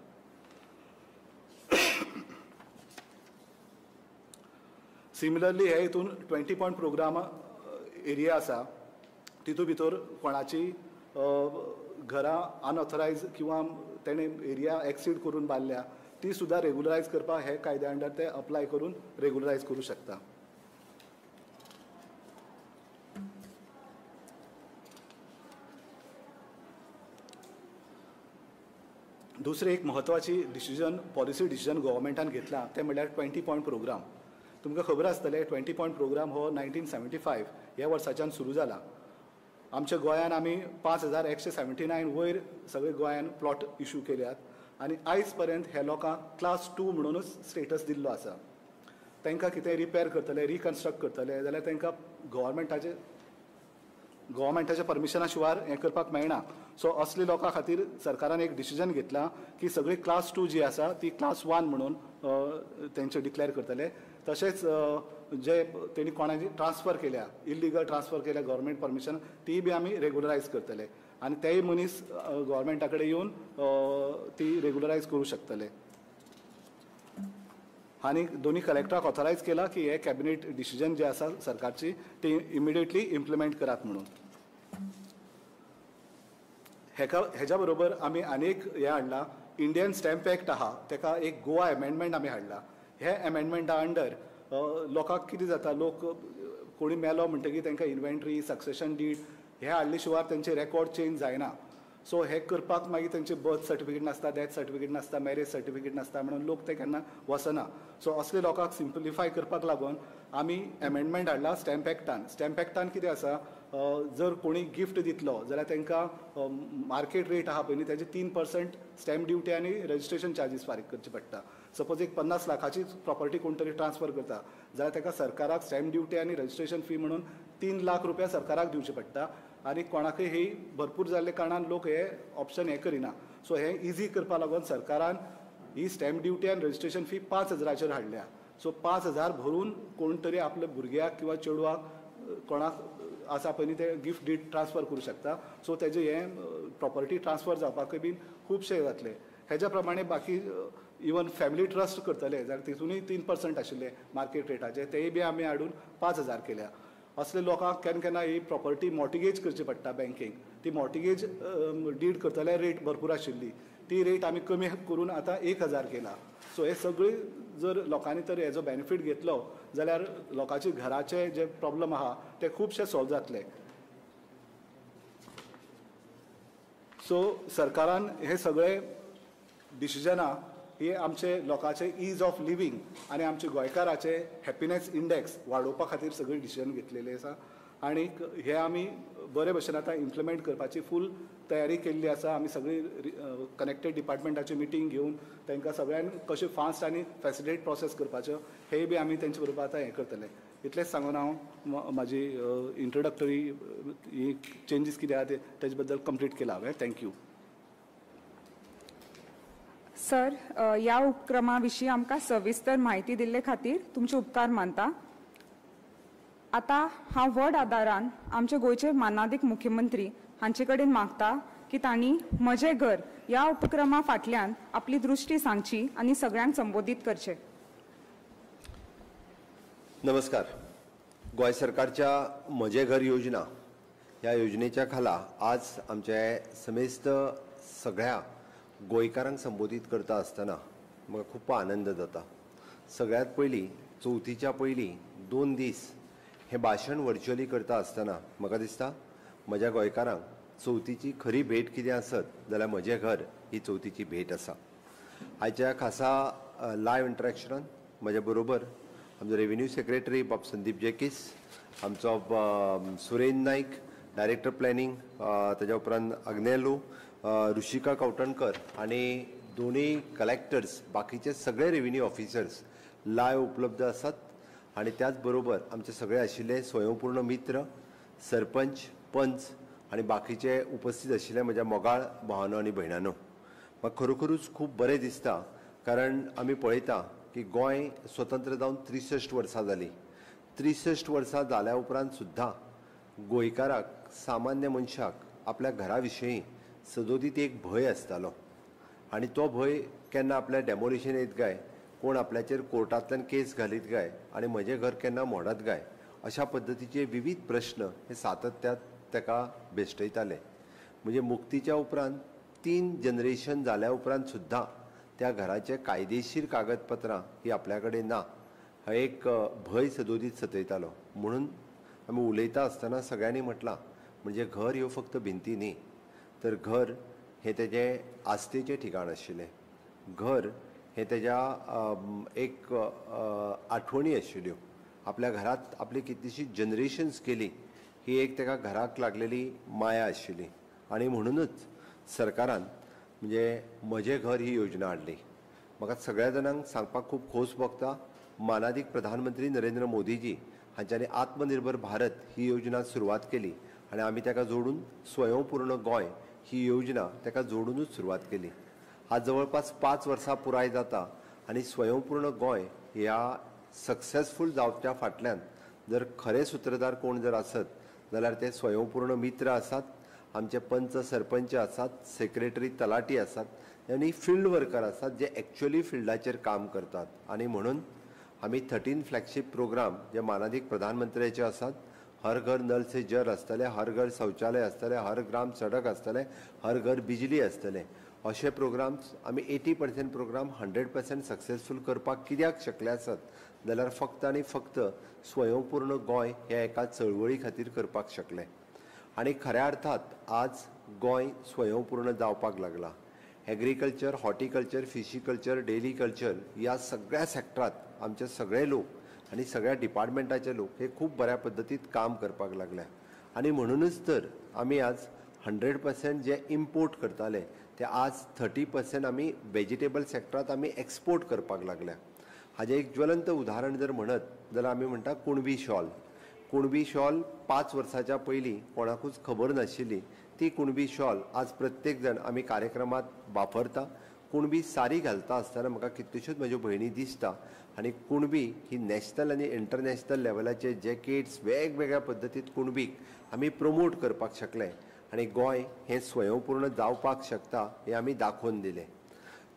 सिमिलरली हे हितून 20 पॉयंट प्रोग्राम एरिया आसा तितून भितर कोणाची घरां अनऑथरायज किंवा तेणें एरिया एक्सीड करून बांदल्या ती सुद्दां रेगुलरायज करपाक हे कायद्या अंडर ते अप्लाय करून रेगुलरायज करूं शकता. दुसरी एक म्हत्वाची डिसिजन, पॉलिसी डिसिजन गव्हर्मेंटान घेतला तें म्हणल्यार 20 पॉयंट प्रोग्राम. तुमकां खबर आसतलें 20 पॉयंट प्रोग्राम हो 1975 ह्या वर्साच्यान सुरू जाला. आमच्या गोंयान आमी 5179 वयर सगळे गोंयान प्लॉट इशू केल्यात आनी आयज पर्यंत हे लोकांक क्लास 2 म्हणूनच स्टेटस दिल्लो आसा. तांकां कितें रिपेर करतले, रिकन्स्ट्रक्ट करतले जाल्यार तांकां गव्हर्मेंटाच्या परमिशना शिवार हें करपाक मेळना. सो असले लोकां खातीर सरकारान एक डिसिजन घेतलां की सगळी क्लास 2 जी आसा ती क्लास 1 म्हणून तेंचे डिक्लेअर करतले. तशेंच जे तेणी कोणाची ट्रान्सफर केल्या, इल्लिगल ट्रान्सफर केल्या गव्हर्मेंट परमिशन, ती बी आमी रेगुलरायज करतले आनी तेय मनीस गव्हर्मेंटा कडेन येवन ती रेगुलरायज करूं शकतले. आनी दोनी कलेक्टराक ऑथरायज केला की हे कॅबिनेट डिसिजन जे आसा सरकारची ती इमिडिएटली इम्प्लिमेंट करात म्हणून. हेका हेज्या बरोबर आमी आनी एक हें हाडलां, इंडियन स्टॅम्प एक्ट आहा तेका एक गोवा एमेंडमेंट आमी हाडला. हे एमेंडमेंटा अंडर लोकांक कितें जाता, लोक कोणी मेलो म्हणटकीर तांकां इन्व्हेंटरी, सक्सेशन did हे हाडले शिवाय तेंचे रेकॉर्ड चेंज जायना. सो हे करपाक मागीर तेंचे बर्थ सर्टिफिकेट नासता, डेथ सर्टिफिकेट नासता, मॅरेज सर्टिफिकेट नासता म्हणून लोक ते केन्ना वचना. सो असले लोकांक सिम्पलिफाय करपाक लागून आमी एमेंडमेंट हाडला स्टॅम्प एक्टान. स्टॅम्प एक्टान कितें आसा, जर कोणी गिफ्ट दितलो जाल्यार तांकां मार्केट रेट आहा पळय न्ही तेजे 3% स्टॅम्प ड्युटी आनी रजिस्ट्रेशन चार्जीस फारीक करचे पडटा. सपोज एक 50 लाखाची प्रॉपर्टी कोण तरी ट्रान्सफर करता जाल्यार ताका सरकाराक स्टॅम्प ड्युटी आनी रजिस्ट्रेशन फी म्हणून 3 लाख रुपया सरकाराक दिवचे पडटा आनी कोणाकय ही भरपूर जाल्ले कारणान लोक हे ऑप्शन हें करिना. सो हें इजी करपा लागून सरकारान ही स्टॅम्प ड्युटी आनी रजिस्ट्रेशन फी 5,000 हाडल्या. सो 5,000 भरून कोण तरी आपल्या भुरग्याक किंवा चेडवाक कोणाक आसा पळय न्ही ते गिफ्ट did transfer करूं शकता. सो तेजें हें प्रॉपर्टी ट्रान्सफर जावपाकूय बीन खुबशें जातलें. हेज्या प्रमाणे बाकी इवन फॅमिली ट्रस्ट करतले जाल्यार तितूनय 3% आशिल्ले मार्केट रेटाचे, तेय बी आमी हाडून 5,000 केल्या. असले लोकांक केन्ना केन्ना ही प्रॉपर्टी मॉर्टिगेज करची पडटा बँकेक, ती मॉर्टिगेज did करतले रेट भरपूर आशिल्ली, ती रेट आमी कमी करून आतां 1,000 केला. सो हे सगळे जर लोकांनी तर हेजो बेनिफीट घेतलो जाल्यार लोकांचे घराचे जे प्रॉब्लम आहा ते खुबशे सॉल्व जातले. सो सरकारान हे सगळे डिसिजनां हे आमचे लोकांचे is of living आनी आमचे गोंयकाराचे हॅपिनेस इंडेक्स वाडोवपा खातीर सगळे डिसिजन घेतलेले आसा आनी हे आमी बरे भशेन आतां इम्प्लिमेंट करपाची फूल तयारी केल्ली आसा. आमी सगळी कनेक्टेड डिपार्टमेंटाची मिटींग घेवन तांकां सगळ्यांक कशें फास्ट आनी फॅसिलिटेट प्रोसेस करपाच्यो हेय बी आमी तेंचे बरोबर आतां हें करतले. इतलेंच सांगून हांव म्हाजी इंट्रोडक्टरी ही चेंजीस कितें आहा ते तेजे बद्दल कंप्लीट केला हांवें. Thank you sir. ह्या उपक्रमा विशीं आमकां सविस्तर म्हायती दिल्ले खातीर तुमचे उपकार मानता. आतां हांव व्हड आदारान आमचे गोंयचे मानादीक मुख्यमंत्री हांचे कडेन मागता की तांणी म्हजें घर ह्या उपक्रमा फाटल्यान आपली दृश्टी सांगची आनी सगळ्यांक संबोधीत करचें. नमस्कार. गोंय सरकारच्या म्हजें घर योजना ह्या योजनेच्या खाला आज आमचे समेस्त सगळ्या गोंयकारांक संबोधीत करता आसतना म्हाका खूब आनंद जाता. सगळ्यांत पयलीं चवथीच्या पयलीं 2 दीस हें भाशण वर्च्युअली करता आसतना म्हाका दिसता म्हज्या गोंयकारांक चवथीची खरी भेट कितें आसत जाल्यार म्हजें घर ही चवथीची भेट आसा. आयच्या खासा लायव इंटरेक्शनान म्हज्या बरोबर आमचो रेव्हेन्यू सेक्रेटरी बाब संदीप जेकीस, आमचो सुरेन नायक डायरेक्टर प्लॅनिंग, ताज्या उपरांत अग्नेलो, ऋषिका कवटणकर आनी दोनूय कलेक्टर्स, बाकीचे सगळे रेव्हेन्यू ऑफिसर्स लायव उपलब्ध आसात. आनी त्याच बरोबर आमचे सगळे आशिल्ले स्वयंपूर्ण मित्र, सरपंच, पंच आनी बाकीचे उपस्थित आशिल्ले म्हज्या मोगाळ भावानो आनी भयणानो, म्हाका खरोखरूच खूब बरें दिसता कारण आमी पळयता की गोंय स्वतंत्र जावन 63 वर्सां जालीं. 63 वर्सां जाल्या उपरांत सुद्दां गोंयकाराक, सामान्य मनशाक आपल्या घरा विशयी सदोदीत एक भंय आसतालो आनी तो भंय केन्ना आपल्या डेमोलिशन येत काय, कोण आपल्याचेर कोर्टांतल्यान केस घालीत काय आनी म्हजें घर केन्ना मोडत काय, अशा पद्दतीचे विविध प्रश्न हे सातत्यात ताका भेश्टयताले. म्हणजे मुक्तीच्या उपरांत 3 जनरेशन जाल्या उपरांत सुद्दां त्या घराचे कायदेशीर कागदपत्रां ही आपल्या कडेन ना, हा एक भंय सदोदीत सतयतालो. म्हणून आमी उलयता आसतना सगळ्यांनी म्हटलां म्हणजे घर ह्यो फक्त भिंती न्ही, तर घर हें तेजें आस्थेचें ठिकाण आशिल्लें, घर हें तेज्या एक आठवणी आशिल्ल्यो. आपल्या घरांत आपली कितलीशीं जनरेशन्स गेली ही एक ताका घराक लागलेली माया आशिल्ली. आनी म्हणुनूच सरकारान म्हणजे म्हजें घर ही योजना हाडली. म्हाका सगळ्या जाणांक सांगपाक खूब खोस भोगता, मानादीक प्रधानमंत्री नरेंद्र मोदीजी हांच्यांनी आत्मनिर्भर भारत ही योजना सुरवात केली आनी आमी ताका जोडून स्वयंपूर्ण गोंय ही योजना ताका जोडुनूच सुरवात केली. आज जवळपास 5 वर्सां पुराय जाता आनी स्वयंपूर्ण गोंय ह्या सक्सेसफूल जावच्या फाटल्यान जर खरे सुत्रधार कोण जर आसत जाल्यार ते स्वयंपूर्ण मित्र आसात, आमचे पंच सरपंच आसात, सेक्रेटरी तलाटी आसात आनी फिल्ड वर्कर आसात जे एक्चुअली फिल्डाचेर काम करतात. आनी म्हणून आमी 13 फ्लॅगशीप प्रोग्राम जे मानादीक प्रधानमंत्र्याचे आसात, हर घर नल से जल आसतलें, हर घर शौचालय आसतलें, हर ग्राम सडक आसतलें, हर घर बिजली आसतलें, अशे प्रोग्राम्स आमी 80% प्रोग्राम 100% सक्सेसफूल करपाक कित्याक शकले आसत जाल्यार फक्त आनी फक्त स्वयंपूर्ण गोंय ह्या एका चळवळी खातीर करपाक शकले. आनी खऱ्या अर्थात आज गोंय स्वयंपूर्ण जावपाक लागला. एग्रीकल्चर, हॉर्टिकल्चर, फिशीकल्चर, डेरीकल्चर ह्या सगळ्या सेक्टरांत आमचे सगळे लोक आनी सगळ्या डिपार्टमेंटाचे लोक हे खूब बऱ्या पद्दतीत काम करपाक लागल्या. आनी म्हणुनूच तर आमी आज 100% जे इम्पोर्ट करताले ते आज 30% आमी वेजिटेबल सेक्टरांत आमी एक्सपोर्ट करपाक लागल्या. हाजें एक ज्वलंत उदाहरण जर म्हणत जाल्यार आमी म्हणटा कुणबी शॉल. कुणबी शॉल 5 वर्साच्या पयलीं कोणाकूच खबर नाशिल्ली, ती कुणबी शॉल आज प्रत्येक जाण आमी कार्यक्रमांत वापरता. कुणबी सारी घालता आसतना म्हाका कितल्योश्योच म्हज्यो भयणी दिसता आनी कुणबी ही नॅशनल आनी इंटरनॅशनल लेवलाचे जॅकेट्स वेगवेगळ्या पद्दतीत कुणबीक आमी प्रमोट करपाक शकले आनी गोंय हें स्वयंपूर्ण जावपाक शकता हें आमी दाखोवन दिलें.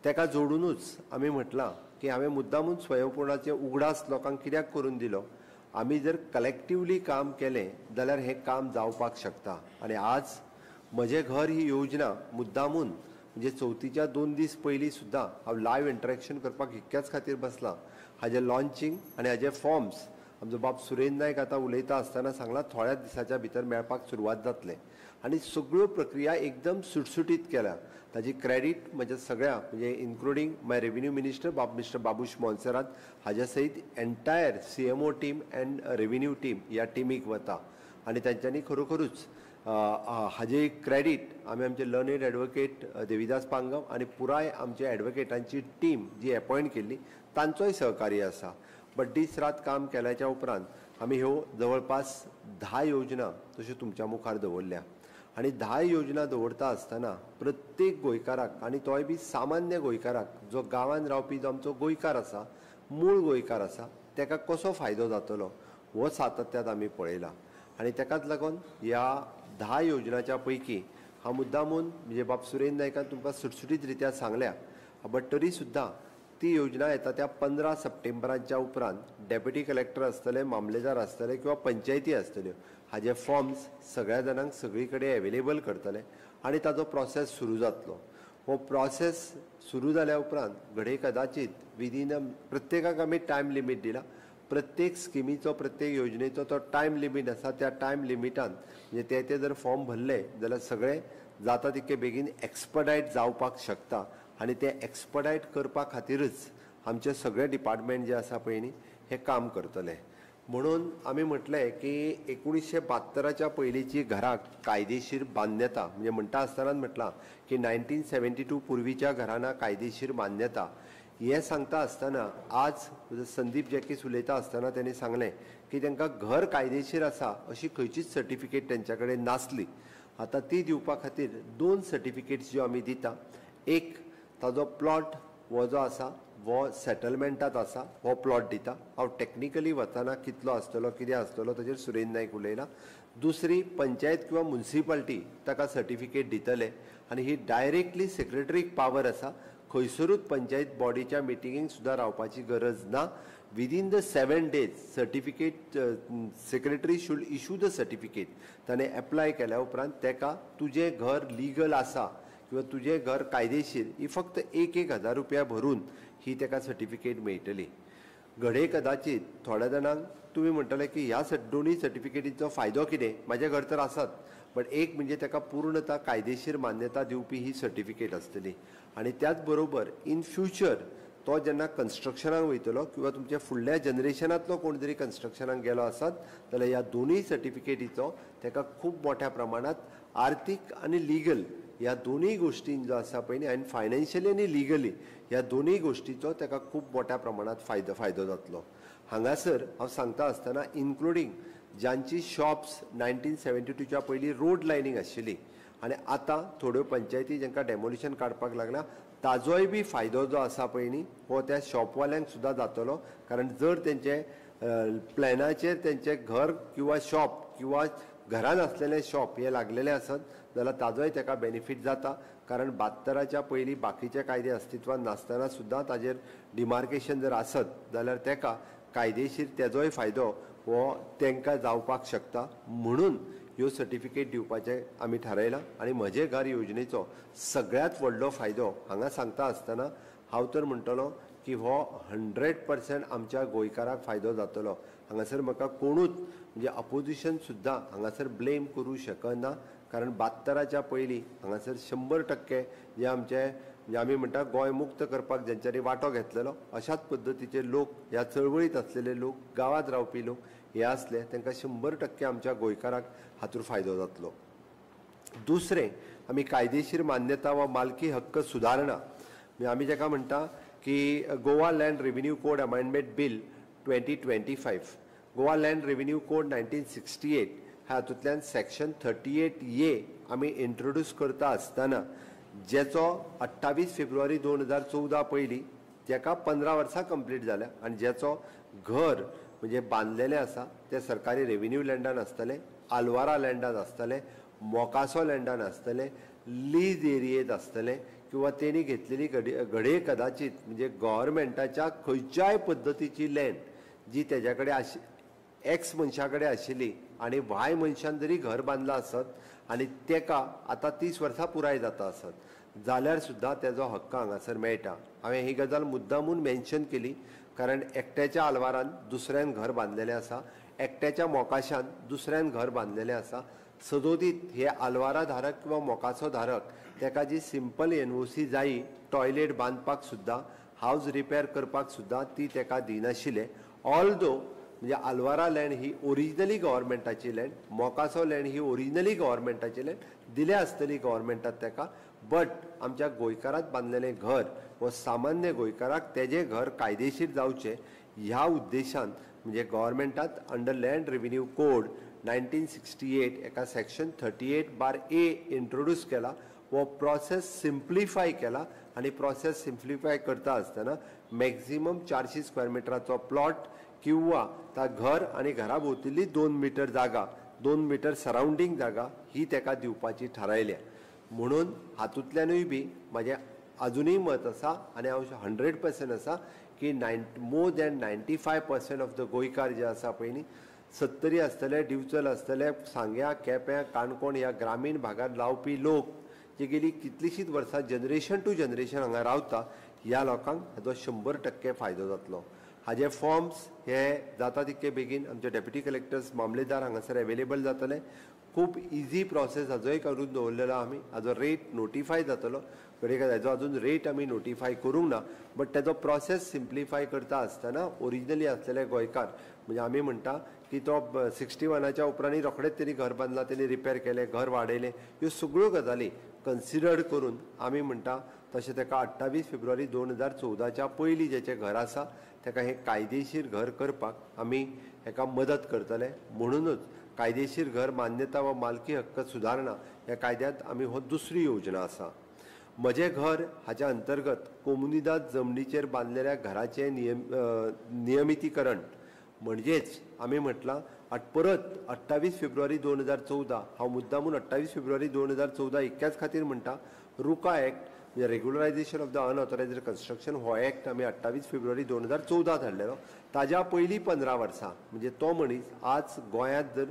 तेका जोडुनूच आमी म्हटलां की हांवें मुद्दामून स्वयंपूर्णाचे उगडास लोकांक कित्याक करून दिलो, आमी जर कलेक्टिवली काम केलें जाल्यार हें काम जावपाक शकता. आनी आज म्हजें घर ही योजना मुद्दामून म्हणजे चवथीच्या 2 दीस पयलीं सुद्दां हांव लायव्ह इंटरेक्शन करपाक इतक्याच खातीर बसलां. हाजें लॉन्चिंग आनी हाजे फॉर्म्स आमचो बाब सुरेंद्र नायक आतां उलयता आसतना सांगलां थोड्याच दिसाच्या भितर मेळपाक सुरवात जातलें आनी सगळ्यो प्रक्रिया एकदम सुटसुटीत केल्या. ताजी क्रेडीट म्हज्या सगळ्या म्हणजे इन्क्लुडींग माय रेवेन्यू मिनिस्टर बाब मिस्टर बाबूश मोन्सेरात हाज्या सयत entire CMO team and revenue team ह्या टिमीक वता आनी तांच्यांनी खरोखरूच हाजे क्रेडीट आमी आमचे लर्नेड एडवोकेट देविदास पांगम आनी पुराय आमच्या एडवोकेटांची टीम जी एपॉयंट केल्ली तांचोय सहकार्य आसा. बट दीस रात काम केल्याच्या उपरांत आमी ह्यो जवळपास 10 योजना तश्यो तुमच्या मुखार दवरल्या आनी 10 योजना दवरता आसतना प्रत्येक गोंयकाराक आनी तोय बी सामान्य गोंयकाराक जो गांवांत रावपी जो आमचो गोंयकार आसा, मूळ गोंयकार आसा, ताका कसो फायदो जातलो हो सातत्यात आमी पळयला. आनी ताकाच लागून ह्या 10 योजनाच्या पैकी हांव मुद्दामून म्हणजे बाब सुरेंद्र नायकान तुमकां सुटसुटीत रित्या सांगल्या, बट तरी सुद्दां ती योजना येता त्या 15 सप्टेंबराच्या उपरांत डेप्युटी कलेक्टर आसतले, मामलेदार आसतले किंवा पंचायती आसतल्यो हाजे फॉर्म्स सगळ्या जाणांक सगळी कडेन एवेलेबल करतले आनी ताजो प्रोसेस सुरू जातलो. हो प्रोसेस सुरू जाल्या उपरांत घडये कदाचीत विदीन प्रत्येकाक आमी टायम लिमीट दिला, प्रत्येक स्किमीचो प्रत्येक योजनेचो तो टायम लिमीट आसा, त्या टायम लिमिटान म्हणजे ते ते जर फॉर्म भरले जाल्यार सगळें जाता तितके बेगीन एक्सपडायट जावपाक शकता आनी ते एक्सपडायट करपा खातीरच आमचे सगळे डिपार्टमेंट जे आसा पळय न्ही हें काम करतले. म्हणून आमी म्हटलें की 1972च्या पयलींची घराक कायदेशीर मान्यता म्हणजे म्हणटा आसतनाच म्हटलां की 1972 पुर्वीच्या घरांना कायदेशीर मान्यता हें सांगता आसतना आज संदीप जॅकीस उलयता आसतना तेणी सांगलें की तांकां घर कायदेशीर आसा अशी खंयचीच सर्टिफिकेट तेंच्या कडेन नासली. आतां ती दिवपा खातीर 2 सर्टिफिकेट्स ज्यो आमी दिता, एक ताजो प्लॉट हो जो आसा हो सेटलमेंटात आसा हो प्लॉट दिता, हांव टॅक्निकली वतना कितलो आसतलो कितें आसतलो ताजेर सुरेंद्र नायक उलयला. दुसरी पंचायत किंवा मुन्सिपाल्टी ताका सर्टिफिकेट दितले आनी ही डायरेक्टली सेक्रेटरीक पावर आसा, खंयसरूच पंचायत बॉडीच्या मिटिंगेक सुद्दां रावपाची गरज ना. Within the 7 days certificate secretary should issue the certificate. ताणें एप्लाय केल्या उपरांत ताका तुजें घर लिगल आसा किंवा तुजें घर कायदेशीर ही फक्त 1-1 हजार रुपया भरून ही ताका सर्टिफिकेट मेळटली. घडये कदाचीत थोड्या जाणांक तुमी म्हणटले की ह्या दोनूय सर्टिफिकेटीचो फायदो कितें, म्हाजें घर तर आसात, बट एक म्हणजे ताका पूर्णता कायदेशीर मान्यता दिवपी ही सर्टिफिकेट आसतली आनी त्याच बरोबर इन फ्युचर तो जेन्ना कन्स्ट्रक्शनाक वयतलो किंवा तुमच्या फुडल्या जनरेशनांतलो कोण जरी कन्स्ट्रक्शनाक गेलो आसत जाल्यार ह्या दोनूय सर्टिफिकेटीचो ताका खूब मोठ्या प्रमाणांत आर्थीक आनी लिगल ह्या दोनूय गोश्टीन जो आसा पळय न्ही आनी फायनान्शियली आनी लिगली ह्या दोनूय गोश्टीचो ताका खूब मोठ्या प्रमाणांत फायदो जातलो. हांगासर हांव सांगता आसतना इन्क्लुडींग जांची शॉप्स 1972च्या पयलीं रोड लायनींग आशिल्ली आनी आतां थोड्यो पंचायती जांकां डेमोलिशन काडपाक लागला ताजोय बी फायदो जो आसा पळय न्ही हो त्या शॉपवाल्यांक सुद्दां जातलो, कारण जर तेंचे प्लॅनाचेर तेंचें घर किंवा शॉप किंवा घरान आसलेलें शॉप हें लागलेलें आसत जाल्यार ताजोय ताका बेनिफीट जाता, कारण 72च्या पयलीं बाकीचे कायदे अस्तित्वान नासतना सुद्दां ताजेर डिमार्केशन जर आसत जाल्यार ताका कायदेशीर तेजोय फायदो हो तांकां जावपाक शकता. म्हणून ह्यो सर्टिफिकेट दिवपाचें आमी थारायलां आनी म्हजें घर योजनेचो सगळ्यांत व्हडलो फायदो हांगा सांगता आसतना हांव तर म्हणटलो की हो 100% आमच्या गोंयकाराक फायदो जातलो. हांगासर म्हाका कोणूच म्हणजे अपोजिशन सुद्दां हांगासर ब्लेम करूं शकना, कारण 72च्या पयलीं हांगासर 100% जे आमचे म्हणजे आमी म्हणटा गोंय मुक्त करपाक जेंच्यांनी वांटो घेतलेलो अशाच पद्दतीचे लोक ह्या चळवळींत आसलेले लोक, गांवांत रावपी लोक हे आसले, तांकां 100% आमच्या गोंयकाराक हातूंत फायदो जातलो. दुसरें आमी कायदेशीर मान्यता वा मालकी हक्क सुदारणा म्हणजे आमी जाका म्हणटा की Goa land revenue code amendment bill 2025, Goa land revenue code 1968 हातूंतल्यान सेक्शन 38A आमी इंट्रोड्यूस करता आसतना जेचो 28 फेब्रुवारी 2014 पयलीं तेका 15 वर्सां कंप्लीट जाल्या आनी जेचो घर म्हणजे बांदलेलें आसा तें सरकारी रेवेन्यू लँडान आसतलें, आलवारा लँडान आसतलें, मोकासो लँडान आसतलें, लीज एरियेंत आसतलें किंवा तेणी घेतलेली घडये कदाचित म्हणजे गव्हर्मेंटाच्या खंयच्याय पद्दतीची लँड जी तेज्या कडेन एक्स मनशा कडेन आशिल्ली आनी वाय मनशान जरी घर बांदलां आसत आनी तेका आतां 30 वर्सां पुराय जाता आसत जाल्यार सुद्दां तेजो हक्क हांगासर मेळटा. हांवें ही गजाल मुद्दामून मेन्शन केली कारण एकट्याच्या आलवारान दुसऱ्यान घर बांदलेलें आसा, एकट्याच्या मोकाशान दुसऱ्यान घर बांदलेलें आसा. सदोदीत हे आलवारा धारक किंवा मोकासो धारक तेका जी सिंपल एनओसी जायी टॉयलेट बांदपाक सुद्दां, हावज रिपेर करपाक सुद्दां ती तेका दिनाशिल्ले. ऑल्दो म्हणजे आलवारा लँड ही ओरिजिनली गव्हर्मेंटाची लँड, मोकासो लँड ही ओरिजिनली गव्हर्मेंटाची लँड दिल्या आसतली गव्हर्मेंटात तेका, बट आमच्या गोंयकारात बांदलेलें घर हो सामान्य गोंयकाराक तेजें घर कायदेशीर जावचें ह्या उद्देशान म्हणजे गव्हर्मेंटात अंडर लँड रेवेन्यू कोड 1968 एका सेक्शन 38(A) introduce केला. हो प्रोसेस सिम्प्लिफाय केला आनी प्रोसेस सिम्प्लिफाय करता आसतना मॅक्झिमम 400 स्क्वेअर मिटराचो प्लॉट किंवा ता घर आनी घरा भोंवतली 2 मिटर जागा, 2 मिटर सरावंडींग जागा ही तेका दिवपाची थारायल्या. म्हणून हातूंतल्यानूय बी म्हाजें आजुनूय मत आसा आनी हांव 100% आसा की मोर दॅन 95% ऑफ the गोंयकार जे आसा पळय न्ही, सत्तरी आसतले, दिवचल आसतले, सांग्या, केप्यां, काणकोण ह्या ग्रामीण भागांत रावपी लोक जे गेली कितलींशींच वर्सां जनरेशन टू जनरेशन हांगा रावता ह्या लोकांक हाजो 100% फायदो जातलो. हाजे फॉर्म्स हे जाता तितके बेगीन आमचे डेप्युटी कलेक्टर्स, मामलेदार हांगासर एवेलेबल जातले. खूब इजी प्रोसेस हाजोय करून दवरलेलो आमी. हाजो रेट नोटिफाय जातलो, घडये हाजो अजून रेट आमी नोटिफाय करूंक ना, बट तेजो प्रोसेस सिम्प्लिफाय करता आसतना ओरिजिनली आसलेले गोंयकार म्हणजे आमी म्हणटा की तो 61च्या उपरांत रोखडेच तेणी घर बांदलां, तेणी रिपेर केलें, घर वाडयलें, ह्यो सगळ्यो गजाली कन्सिडर्ड करून आमी म्हणटा तशें तेका 28 फेब्रुवारी 2014च्या पयलीं जेचें घर आसा तेका हें कायदेशीर घर करपाक आमी हेका मदत करतले. म्हणूनच कायदेशीर घर मान्यता वा मालकी हक्क सुदारणा ह्या कायद्यांत आमी हो दुसरी योजना आसा. म्हजें घर हाच्या अंतर्गत कोमुनिदाद जमनीचेर बांदलेल्या घराचें नियमितीकरण म्हणजेच आमी म्हटलां परत 28 फेब्रुवारी 2014, हांव मुद्दामून 28 फेब्रुवारी 2014 इतक्याच खातीर म्हणटा, रुका एक्ट म्हणजे regularisation of the unauthorised construction हो एक्ट आमी 28 फेब्रुवारी 2014 हाडलेलो. ताज्या पयलीं 15 वर्सां म्हणजे तो मनीस आज गोंयांत जर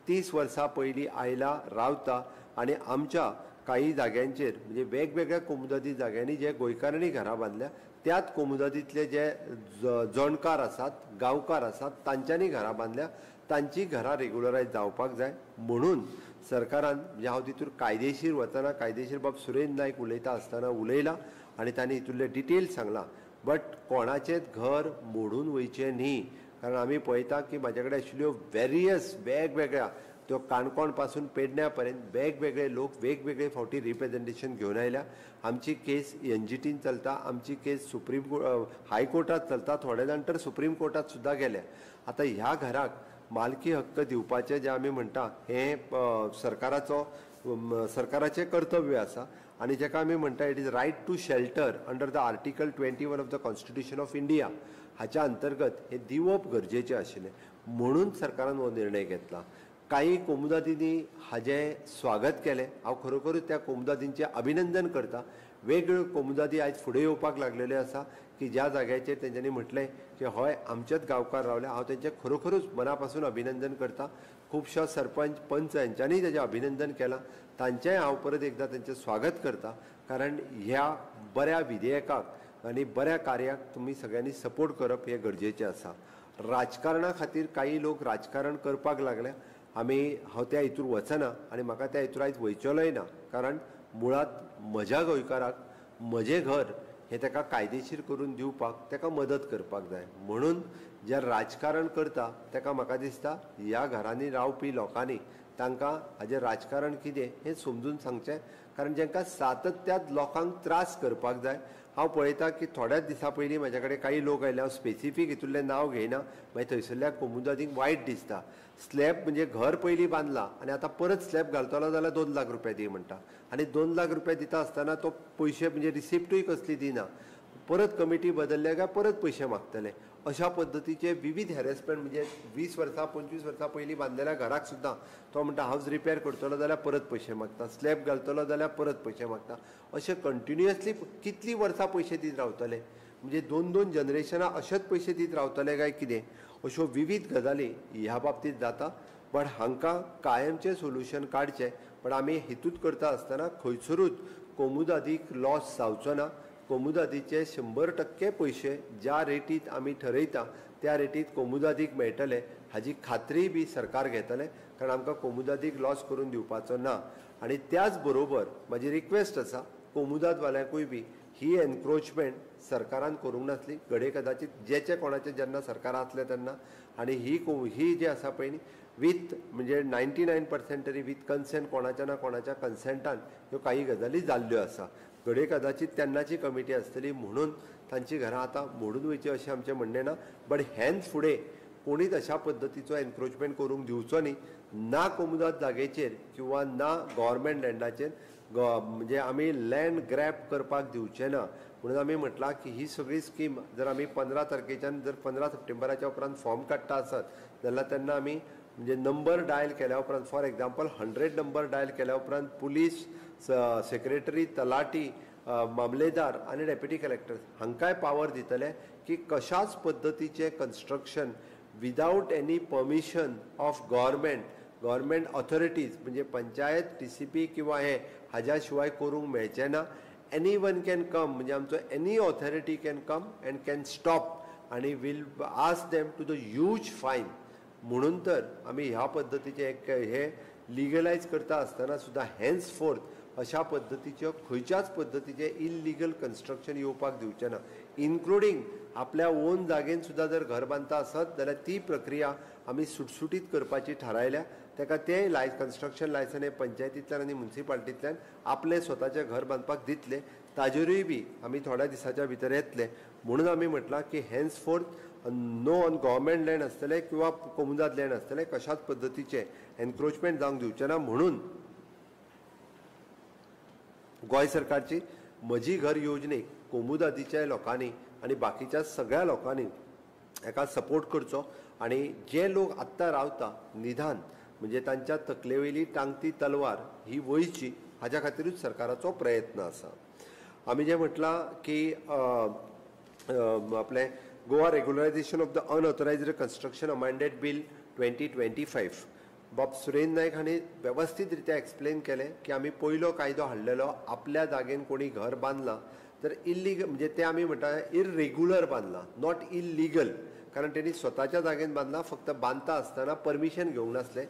30 वर्सां पयलीं आयला, रावता आनी आमच्या काही जाग्यांचेर म्हणजे वेगवेगळ्या कोमुदादी जाग्यांनी जे गोंयकारांनी घरां बांदल्या त्याच कोमुदादींतले जे जणकार आसात, गांवकार आसात तांच्यांनी घरां बांदल्या, तांची घरां रेगुलरायज जावपाक जाय. म्हणून सरकारान म्हणजे हांव तितूर कायदेशीर वतना कायदेशीर बाब सुरेंद्र नायक उलयता आसतना उलयला आनी तांणी हितूंतले डिटेल सांगला, बट कोणाचेंच घर मोडून वयचें न्ही. कारण आमी पळयता की म्हाजे कडेन आशिल्ल्यो वेरियस वेगवेगळ्या त्यो काणकोण पासून पेडण्या पर्यंत वेगवेगळे लोक वेगवेगळे फावटी रिप्रेजेंटेशन घेवन आयल्या. आमची केस एनजीटीन चलता, आमची केस सुप्रीम हायकोर्टात चलता, थोडे जाण तर सुप्रीम कोर्टात सुद्दां गेले. आतां ह्या घराक मालकी हक्क दिवपाचें जें आमी म्हणटा हें सरकाराचो सरकाराचें कर्तव्य आसा आनी जेका आमी म्हणटा it is right to shelter under the article 21 of the constitution of India हाच्या अंतर्गत हें दिवप गरजेचें आशिल्लें म्हणून सरकारान हो निर्णय घेतला. काही कोमुदादींनी हाजें स्वागत केलें. हांव खरोखरूच त्या कोमुदादींचें अभिनंदन करता. वेगवेगळ्यो कोमुदादी आयज फुडें येवपाक लागलेल्यो आसा की ज्या जाग्याचेर तेंच्यांनी म्हटलें की हय आमचेच गांवकार रावले. हांव तेंचें खरोखरूच मना पासून अभिनंदन करता. खुबश्या सरपंच पंच हेंच्यांनी तेजें अभिनंदन केलां, तांचेंय हांव परत एकदां तेंचें स्वागत करता. कारण ह्या बऱ्या विधेयकाक आनी बऱ्या कार्याक तुमी सगळ्यांनी सपोर्ट करप हें गरजेचें आसा. राजकारणा खातीर काही लोक राजकारण करपाक लागल्या. आमी हांव त्या हितूर वचना आनी म्हाका त्या हितूर आयज वयचेलोय ना. कारण मुळांत म्हज्या गोंयकाराक म्हजें घर हें ताका कायदेशीर करून दिवपाक ताका मदत करपाक जाय. म्हणून जे राजकारण करता ताका म्हाका दिसता ह्या घरांनी रावपी लोकांनी तांकां हाजें राजकारण कितें हें समजून सांगचें, कारण जांकां सातत्यात लोकांक त्रास करपाक जाय. हांव पळयता की थोड्याच दिसां पयलीं म्हाज्या कडेन काही लोक आयले, हांव स्पेसिफीक हितूंतलें नांव घेयना, मागीर थंयसरल्या कोमुदादींक वायट दिसता. स्लॅब म्हणजे घर पयलीं बांदलां आनी आतां परत स्लॅब घालतलो जाल्यार 2 लाख रुपया दी म्हणटा, आनी 2 लाख रुपया दिता आसतना तो पयशे म्हणजे रिसिप्टूय कसली दिना, परत कमिटी बदलल्या काय परत पयशे मागतले. अशा पद्दतीचे विविध हॅरेसमेंट म्हणजे 20 वर्सां 25 वर्सां पयलीं बांदलेल्या घराक सुद्दां तो म्हणटा हावज रिपेर करतलो जाल्यार परत पयशे मागता, स्लॅब घालतलो जाल्यार परत पयशे मागता. अशें कंटिन्युअसली कितलीं वर्सां पयशे दीत रावतले, म्हणजे 2-2 जनरेशनां अशेंच पयशे दीत रावतले काय कितें, अश्यो विविध गजाली ह्या बाबतींत जाता. बट हांकां कायमचें सोल्युशन काडचें, पण आमी हितूत करता आसतना खंयसरूच कोमुदादीक लॉस जावचो ना. कोमुदादीचे 100% पयशे ज्या रेटीत आमी ठरयता त्या रेटीत कोमुदादीक मेळटले हाजी खात्री बी सरकार घेतले, कारण आमकां कोमुदादीक लॉस करून दिवपाचो ना. आनी त्याच बरोबर म्हाजी रिक्वेस्ट आसा कोमुदादवाल्यांकूय बी ही एनक्रोचमेंट सरकारान करूंक नासली, घडये कदाचित जेचे कोणाचे जेन्ना सरकार आसलें तेन्ना, आनी ही जी आसा पळय न्ही वीथ म्हणजे 99% तरी वीथ कन्सेंट, कोणाच्या ना कोणाच्या कन्सेंटान ह्यो काही गजाली जाल्ल्यो आसा. घडये कदाचित तेन्नाची कमिटी आसतली म्हणून तांची घरां आतां मोडून वयची अशें आमचें म्हणणें ना, बट हेन फुडें कोणीच अशा पद्दतीचो एनक्रोचमेंट करूंक दिवचो न्ही, ना कोमुदाद जागेचेर किंवा ना गव्हर्मेंट लँडाचेर, म्हणजे आमी लँड ग्रॅब करपाक दिवचे ना. म्हणून आमी म्हटलां की ही सगळी स्कीम जर आमी 15 तारखेच्यान जर 15 सप्टेंबराच्या उपरांत फॉर्म काडटा आसत जाल्यार तेन्ना आमी म्हणजे नंबर डायल केल्या उपरांत, फॉर एग्जाम्पल 100 नंबर डायल केल्या उपरांत पुलीस सेक्रेटरी, तलाठी, मामलेदार आनी डेप्युटी कलेक्टर हांकांय पावर दितले की कशाच पद्दतीचें construction without any permission of government authorities म्हणजे पंचायत, TCP किंवा हे हाज्या शिवाय करूंक मेळचें ना. एनी वन can come म्हणजे आमचो any authority can come and can stop आनी will ask them to the huge fine. म्हणून तर आमी ह्या पद्दतीचें एक हे लिगलायज करता आसतना सुद्दां हेन्स फोर्थ अशा पद्दतीच्यो खंयच्याच पद्दतीचें इलिगल कन्स्ट्रक्शन येवपाक दिवचें ना, इन्क्लुडींग आपल्या ओन जागेन सुद्दां जर घर बांदता आसत जाल्यार ती प्रक्रिया आमी सुटसुटीत करपाची थारायल्या. ताका ते कन्स्ट्रक्शन लायसन हे पंचायतींतल्यान आनी म्युनिसिपालिटींतल्यान आपलें स्वताचें घर बांदपाक दितले, ताजेरूय बी आमी थोड्या दिसाच्या भितर येतले. म्हणून आमी म्हटलां की henceforth no on government land आसतलें किंवा कोमुदाद लँड आसतलें कशाच पद्दतीचें एनक्रोचमेंट जावंक दिवचें ना. म्हणून गोंय सरकारची म्हजी घर योजनेक कोमुदादीच्या लोकांनी आनी बाकीच्या सगळ्या लोकांनी हेका सपोर्ट करचो, आनी जे लोक आत्तां रावता निदान म्हणजे तांच्या तकलेवयली टांगती तलवार ही वयची हाज्या खातीरूच सरकाराचो प्रयत्न आसा. आमी जें म्हटलां की आपलें Goa regularisation of the unauthorised construction amended bill 2025, बाब सुरेन नायक हांणी वेवस्थीत रित्या एक्सप्लेन केलें की आमी पयलो कायदो हाडलेलो आपल्या जागेन कोणी घर बांदलां तर इल्लीगल म्हणजे ते आमी म्हणटा इरेग्युलर बांदलां, not illegal, कारण तेणी स्वताच्या जागेन बांदलां, फक्त बांदता आसतना परमिशन घेवंक नासलें,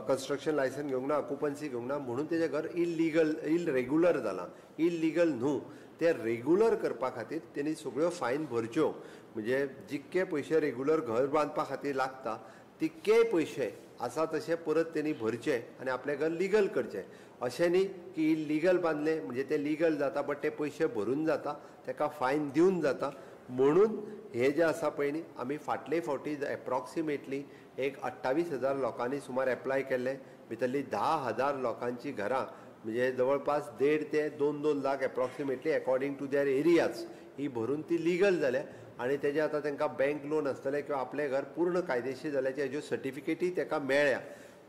कन्स्ट्रक्शन लायसन घेवंक ना, ऑक्युपन्सी घेवंक ना, म्हणून तेजें घर इलिगल इरेग्युलर जालां, इलिगल न्हू. ते रेगुलर करपा खातीर तेणी सगळ्यो फायन भरच्यो, म्हणजे जितके पयशे रेगुलर घर बांदपा खातीर लागता तितकेय पयशे आसा तशे परत तेणी भरचे आनी आपलें घर लिगल करचें. अशें न्ही की इलिगल बांदलें म्हणजे तें लिगल जाता, बट ते पयशे भरून जाता, ताका फायन दिवन जाता. म्हणून हे जे आसा पळय न्ही आमी फाटले फावटी एप्रॉक्सिमेटली एक 28,000 लोकांनी सुमार एप्लाय केल्ले, भितरली 10,000 लोकांची घरां म्हणजे जवळपास 1.5 ते 2-2 lakh approximately according to their areas ही भरून ती लिगल जाल्या, आनी तेजें आतां तांकां बँक लोन आसतलें किंवा आपलें घर पूर्ण कायदेशीर जाल्याचे हेज्यो सर्टिफिकेटी ताका मेळ्ळ्या.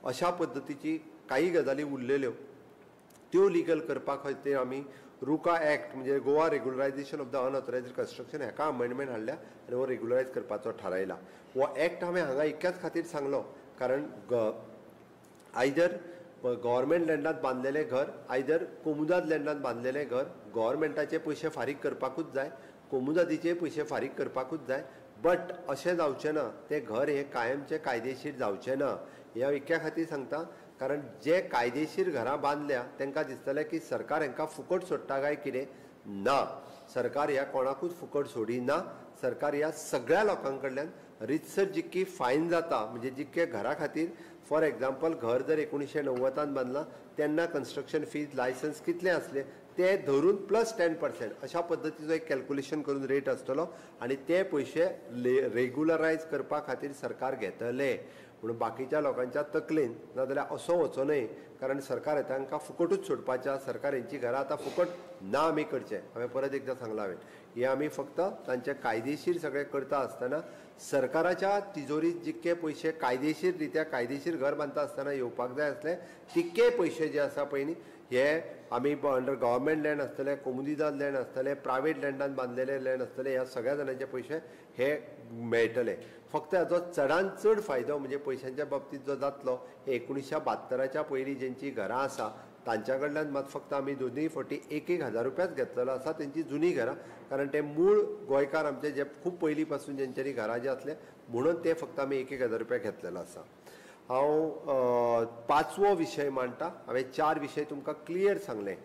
अशा पद्दतीची काही गजाली उरलेल्यो त्यो लिगल करपा खातीर आमी रुका एक्ट म्हणजे Goa regularisation of the unauthorised construction हेका अमेंडमेंट हाडल्या आनी हो रेगुलरायज करपाचो थारायला. हो एक्ट हांवें हांगा इतक्याच खातीर सांगलो कारण आयदर गव्हर्मेंट लँडांत बांदलेलें घर, आयदर कोमुदाद लँडांत बांदलेलें घर, गव्हर्मेंटाचे पयशे फारीक करपाकूच जाय, कोमुदादीचे पयशे फारीक करपाकूच जाय, बट अशें जावचें ना, तें घर हें कायमचें कायदेशीर जावचें ना. हें हांव इतक्या खातीर सांगता कारण जे कायदेशीर घरां बांदल्या तांकां दिसतलें की सरकार हांकां फुकट सोडटा काय कितें, ना, सरकार ह्या कोणाकूच फुकट सोडिना. सरकार ह्या सगळ्या लोकां कडल्यान रितसर जितकी फायन जाता म्हणजे जितके घरा खातीर फॉर एग्जाम्पल घर जर 1990 बांदलां तेन्ना कन्स्ट्रक्शन फीज लायसन्स कितलें आसलें ते धरून प्लस 10% अशा पद्दतीचो एक कॅल्क्युलेशन करून रेट आसतलो आनी ते पयशे रेगुलरायज करपा खातीर सरकार घेतले. म्हणून बाकीच्या लोकांच्या तकलेन नाजाल्यार असो वचो न्हय, कारण सरकार तांकां फुकटूच सोडपाचें. सरकार हेंची घरां आतां फुकट ना आमी करचें, हांवें परत एकदां सांगलां हांवें, हें आमी फक्त तांचे कायदेशीर सगळें करता आसतना सरकाराच्या तिजोरीत जितके पयशे कायदेशीर रित्या कायदेशीर घर बांदता आसतना येवपाक जाय आसले तितके पयशे जे आसा पळय न्ही हे आमी अंडर गव्हर्मेंट लँड आसतले, कोमुनिदाद लँड आसतले, प्रायवेट लँडान बांदलेले लँड आसतले, ह्या सगळ्या जाणांचे पयशे हे मेळटले. फक्त हाचो चडान चड फायदो म्हणजे पयशांच्या बाबतींत जो जातलो हे 1972 पयलीं जेंची घरां आसा तांच्या कडल्यान मात फक्त आमी दोनूय फावटी 1-1 हजार रुपयाच घेतलेलो आसा तेंची जुनी घरां, कारण ते मूळ गोंयकार आमचे जे खूब पयलीं पासून जेंच्यांनी घरां जे आसले म्हणून ते फक्त आमी 1-1 हजार रुपया घेतलेलो आसा. हांव पांचवो विशय मांडटा. हांवें 4 विशय तुमकां क्लियर सांगले.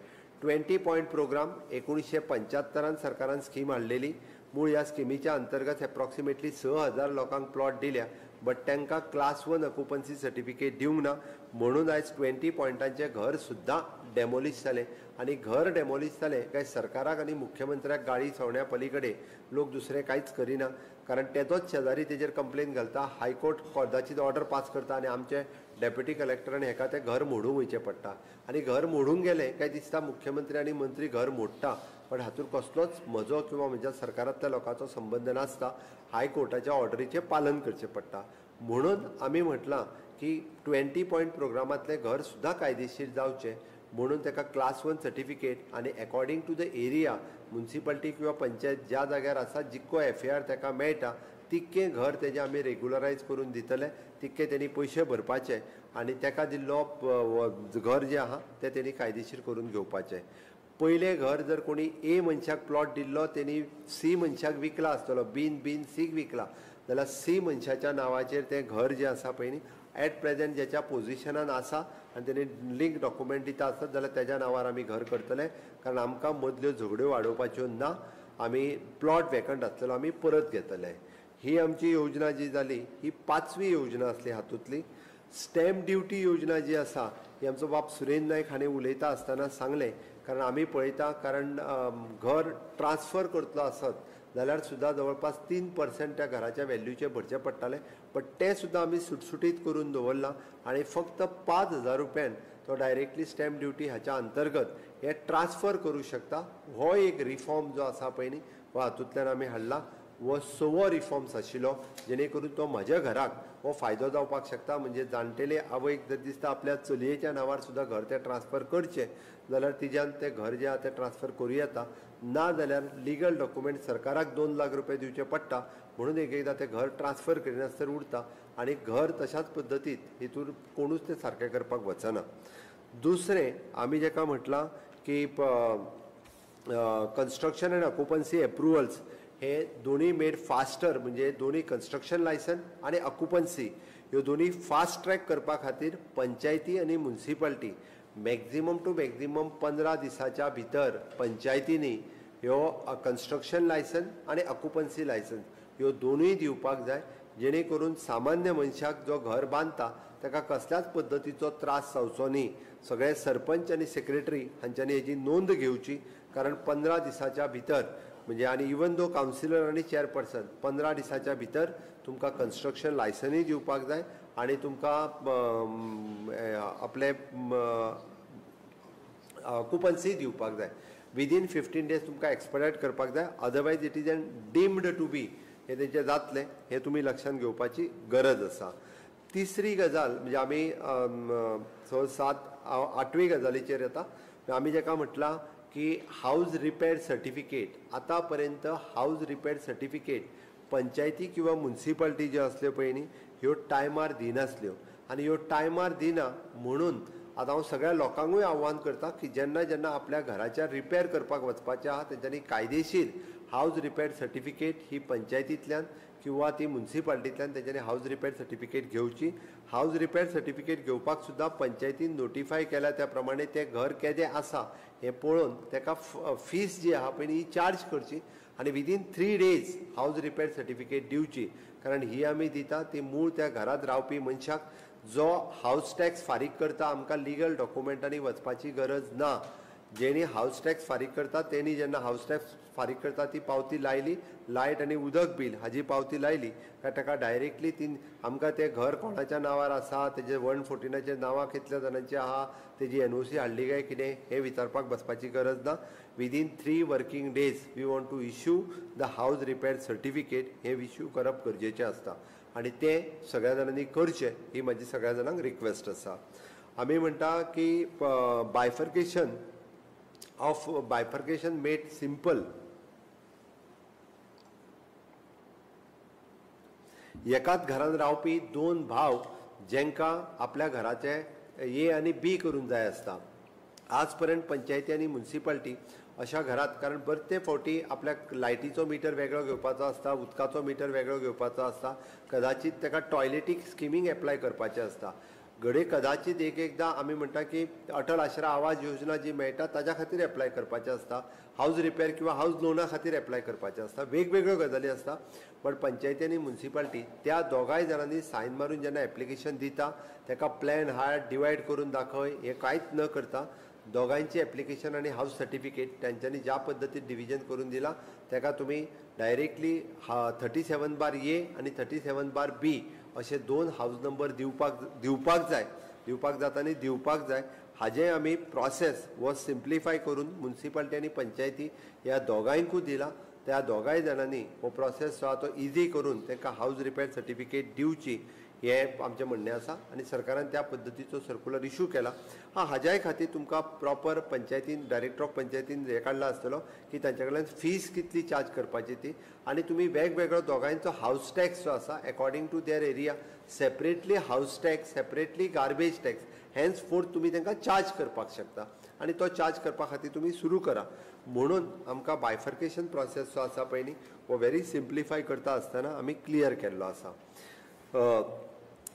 20 पॉयंट प्रोग्राम 1975 सरकारान स्कीम हाडलेली. मूळ ह्या स्किमीच्या अंतर्गत एप्रॉक्सिमेटली 6000 लोकांक प्लॉट दिल्या, बट तांकां क्लास 1 ऑक्युपन्सी सर्टिफिकेट दिवंक ना म्हणून आयज 20 पॉयंटांचें घर सुद्दां डेमोलिश जालें. आनी घर डेमोलिश जालें काय सरकाराक आनी मुख्यमंत्र्याक गाळी सवण्या पलीकडे लोक दुसरें कांयच करिना, कारण तेजोच शेजारी तेजेर कंप्लेन घालता, हायकोर्ट कदाचीत ऑर्डर पास करता आनी आमचे डेप्युटी कलेक्टर आनी हेका तें घर मोडूंक वयचें पडटा. आनी घर मोडूंक गेलें काय दिसता मुख्यमंत्री आनी मंत्री घर मोडटा, पण हातूंत कसलोच म्हजो किंवा म्हज्या सरकारांतल्या लोकांचो संबंद नासता. हायकोर्टाच्या ऑर्डरीचें पालन करचें पडटा. म्हणून आमी म्हटलां की 20 पॉयंट प्रोग्रामांतलें घर सुद्दां कायदेशीर जावचें म्हणून ताका क्लास 1 सर्टिफिकेट आनी according to the area municipality किंवा पंचायत ज्या जाग्यार आसा जितको FAR ताका मेळटा तितकें घर तेजें आमी रेगुलरायज करून दितले, तितके तेणी पयशे भरपाचे आनी ताका दिल्लो घर जें आहा तें तेणी कायदेशीर करून घेवपाचें. पयलें घर जर कोणी ए मनशाक प्लॉट दिल्लो तेणी सी मनशाक विकला आसतलो, बीन बीन सीक विकला जाल्यार सी मनशाच्या नांवाचेर तें घर जें आसा पळय न्ही एट प्रेजेंट ज्याच्या पोजिशनान आसा आनी तेणी लिंक डॉक्युमेंट दिता आसत जाल्यार तेज्या नांवार आमी घर करतले, कारण आमकां मदल्यो झगड्यो वाडोवपाच्यो ना. आमी प्लॉट वेकंट आसलेलो आमी परत घेतले. ही आमची योजना जी जाली ही 5वी योजना आसली. हातूंतली स्टॅम्प ड्युटी योजना जी आसा ही आमचो बाब सुरेंद्र नायक हांणी उलयता आसतना सांगलें, कारण आमी पळयता कारण घर ट्रान्सफर करतलो आसत जाल्यार सुद्दां जवळपास 3% त्या घराच्या व्हॅल्यूचे भरचे पडटाले, बट तें सुद्दां आमी सुटसुटीत करून दवरलां आनी फक्त 5000 रुपयान तो डायरेक्टली स्टॅम्प ड्युटी हाच्या अंतर्गत हे ट्रान्सफर करूं शकता. हो एक रिफॉर्म जो आसा पळय न्ही हो हातूंतल्यान आमी हाडला. हो 6वो रिफॉर्म्स आशिल्लो जेणे करून तो म्हज्या घराक हो फायदो जावपाक शकता. म्हणजे जाणटेले आवयक जर दिसता आपल्या चलयेच्या नांवार सुद्दां घर तें ट्रान्सफर करचें जाल्यार तिज्यान तें घर जें आहा तें ट्रान्सफर करूं येता, ना जाल्यार लिगल डॉक्युमेंट सरकाराक 2 लाख रुपया दिवचे पडटा म्हणून एक एकदां तें घर ट्रान्सफर करिनासतना उरता आनी घर तशाच पद्दतीत हितून कोणूच तें सारकें करपाक वचना. दुसरें आमी जेका म्हटलां की कन्स्ट्रक्शन एंड ऑक्युपन्सी एप्रुवल्स हे दोनूय मेड फास्टर, म्हणजे दोनूय कन्स्ट्रक्शन लायसन आनी ऑक्युपन्सी ह्यो दोनूय फास्ट ट्रॅक करपा खातीर पंचायती आनी मुन्सिपाल्टी मॅक्झिमम टू मॅक्झिमम 15 दिसाच्या भितर पंचायतींनी ह्यो कन्स्ट्रक्शन लायसन आनी ऑक्युपन्सी लायसन ह्यो दोनूय दिवपाक जाय, जेणे करून सामान्य मनशाक जो घर बांदता ताका कसल्याच पद्दतीचो त्रास जावचो न्ही. सगळे सरपंच आनी सेक्रेटरी हांच्यांनी हेजी नोंद घेवची, कारण 15 दिसाच्या भितर म्हणजे आनी इवन दो कावन्सिलर आनी चेअरपर्सन 15 दिसाच्या भितर तुमकां कन्स्ट्रक्शन लायसनूय दिवपाक जाय आनी तुमकां आपलें ऑक्युपन्सी दिवपाक जाय. विदीन 15 डेज तुमकां एक्सपेडायट करपाक जाय, otherwise it is an deemed to be हें तेंचें जातलें, हें तुमी लक्षांत घेवपाची गरज आसा. तिसरी गजाल म्हणजे आमी 6, 7, 8वी गजालीचेर येता. आमी जेका म्हटलां की हावज रिपेर सर्टिफिकेट, आतां पर्यंत हावज रिपेर सर्टिफिकेट पंचायती किंवा मुन्सिपाल्टी ज्यो आसल्यो पळय न्ही ह्यो टायमार दिनासल्यो आनी ह्यो टायमार दिना म्हणून आतां हांव सगळ्या लोकांकूय आव्हान करता की जेन्ना जेन्ना आपल्या घराच्या रिपेर करपाक वचपाचें आहा तेंच्यांनी कायदेशीर हावज रिपेर सर्टिफिकेट ही पंचायतींतल्यान किंवा ती मुन्सिपाल्टींतल्यान तेंच्यांनी हावज रिपेर सर्टिफिकेट घेवची. हावज रिपेर सर्टिफिकेट घेवपाक सुद्दां पंचायतीन नोटिफाय केल्या त्या प्रमाणे तें घर केदें आसा हें पळोवन तेका फीस जी आहा पळय ही चार्ज करची आनी within 3 days house repair certificate दिवची, कारण ही आमी दिता ती मूळ त्या घरांत रावपी मनशाक जो हावस टॅक्स फारीक करता आमकां लिगल डॉक्युमेंटांनी वचपाची गरज ना. जेणी हावस टॅक्स फारीक करता तेणी जेन्ना हावस टॅक्स फारीक करता ती पावती लायली, लायट आनी उदक बील हाजी पावती लायली काय ताका डायरेक्टली ती आमकां तें घर कोणाच्या नांवार आसा, तेजे 114 नांवां कितल्या जाणांची आहा, तेजी NOC हाडली काय कितें हें विचारपाक बसपाची गरज ना. Within 3 working days we want to issue the house repair certificate हें इश्यू करप गरजेचें आसता आनी तें सगळ्या जाणांनी करचें ही म्हाजी सगळ्या जाणांक रिक्वेस्ट आसा. आमी म्हणटा की bifurcation of bifurcation made simple. एकाच घरान रावपी 2 भाव जेंकां आपल्या घराचे ए आनी बी करून जाय आसता. आज पर्यंत पंचायती आनी म्युनिसिपालिटी अशा घरात, कारण बरेच फावटी आपल्याक लायटीचो मिटर वेगळो घेवपाचो आसता, उदकाचो मिटर वेगळो घेवपाचो आसता, कदाचीत ताका टॉयलेटीक स्किमींग एप्लाय करपाचें आसता. घडये कदाचीत एक एकदां आमी म्हणटा की अटल आश्रा आवाज योजना जी मेळटा ताज्या खातीर एप्लाय करपाचें आसता, हावज रिपेर किंवा हावज लोना खातीर एप्लाय करपाचें आसता, वेगवेगळ्यो गजाली आसता. बट पंचायती आनी म्युनिसिपालिटी त्या दोगांय जाणांनी सायन मारून जेन्ना एप्लिकेशन दिता ताका प्लॅन हाड, डिवायड करून दाखय, हें कांयच न करता दोगांयची एप्लिकेशन आनी हावज सर्टिफिकेट तांच्यांनी ज्या पद्दतीन डिविजन करून दिलां ताका तुमी डायरेक्टली 37/A आनी 37/B अशे 2 हावज नंबर दिवपाक जाय, दिवपाक जाता आनी दिवपाक जाय. हाजें आमी प्रोसेस हो सिम्प्लिफाय करून म्युनिसिपालिटी आनी पंचायती ह्या दोगांयकूय दिला. त्या दोगांय जाणांनी हो प्रोसेस जो आहा तो इजी करून तांकां हावज रिपेर सर्टिफिकेट दिवची हें आमचें म्हणणें आसा आनी सरकारान त्या पद्दतीचो सर्कुलर इशू केला. हा, हाज्याय खातीर तुमकां प्रॉपर पंचायतीन, डायरेक्टर ऑफ पंचायतीन हें काडला आसतलो की तांच्या कडल्यान फीस कितली चार्ज करपाची ती, आनी तुमी वेगवेगळो दोगांयचो हावस टॅक्स जो आसा according to their area separately house tax, separately garbage tax, henceforth तुमी तांकां चार्ज करपाक शकता आनी तो चार्ज करपा खातीर तुमी सुरू करा. म्हणून आमकां बायफर्केशन प्रोसेस जो आसा पळय न्ही हो व्हेरी सिम्प्लिफाय करता आसतना आमी क्लियर केल्लो आसा.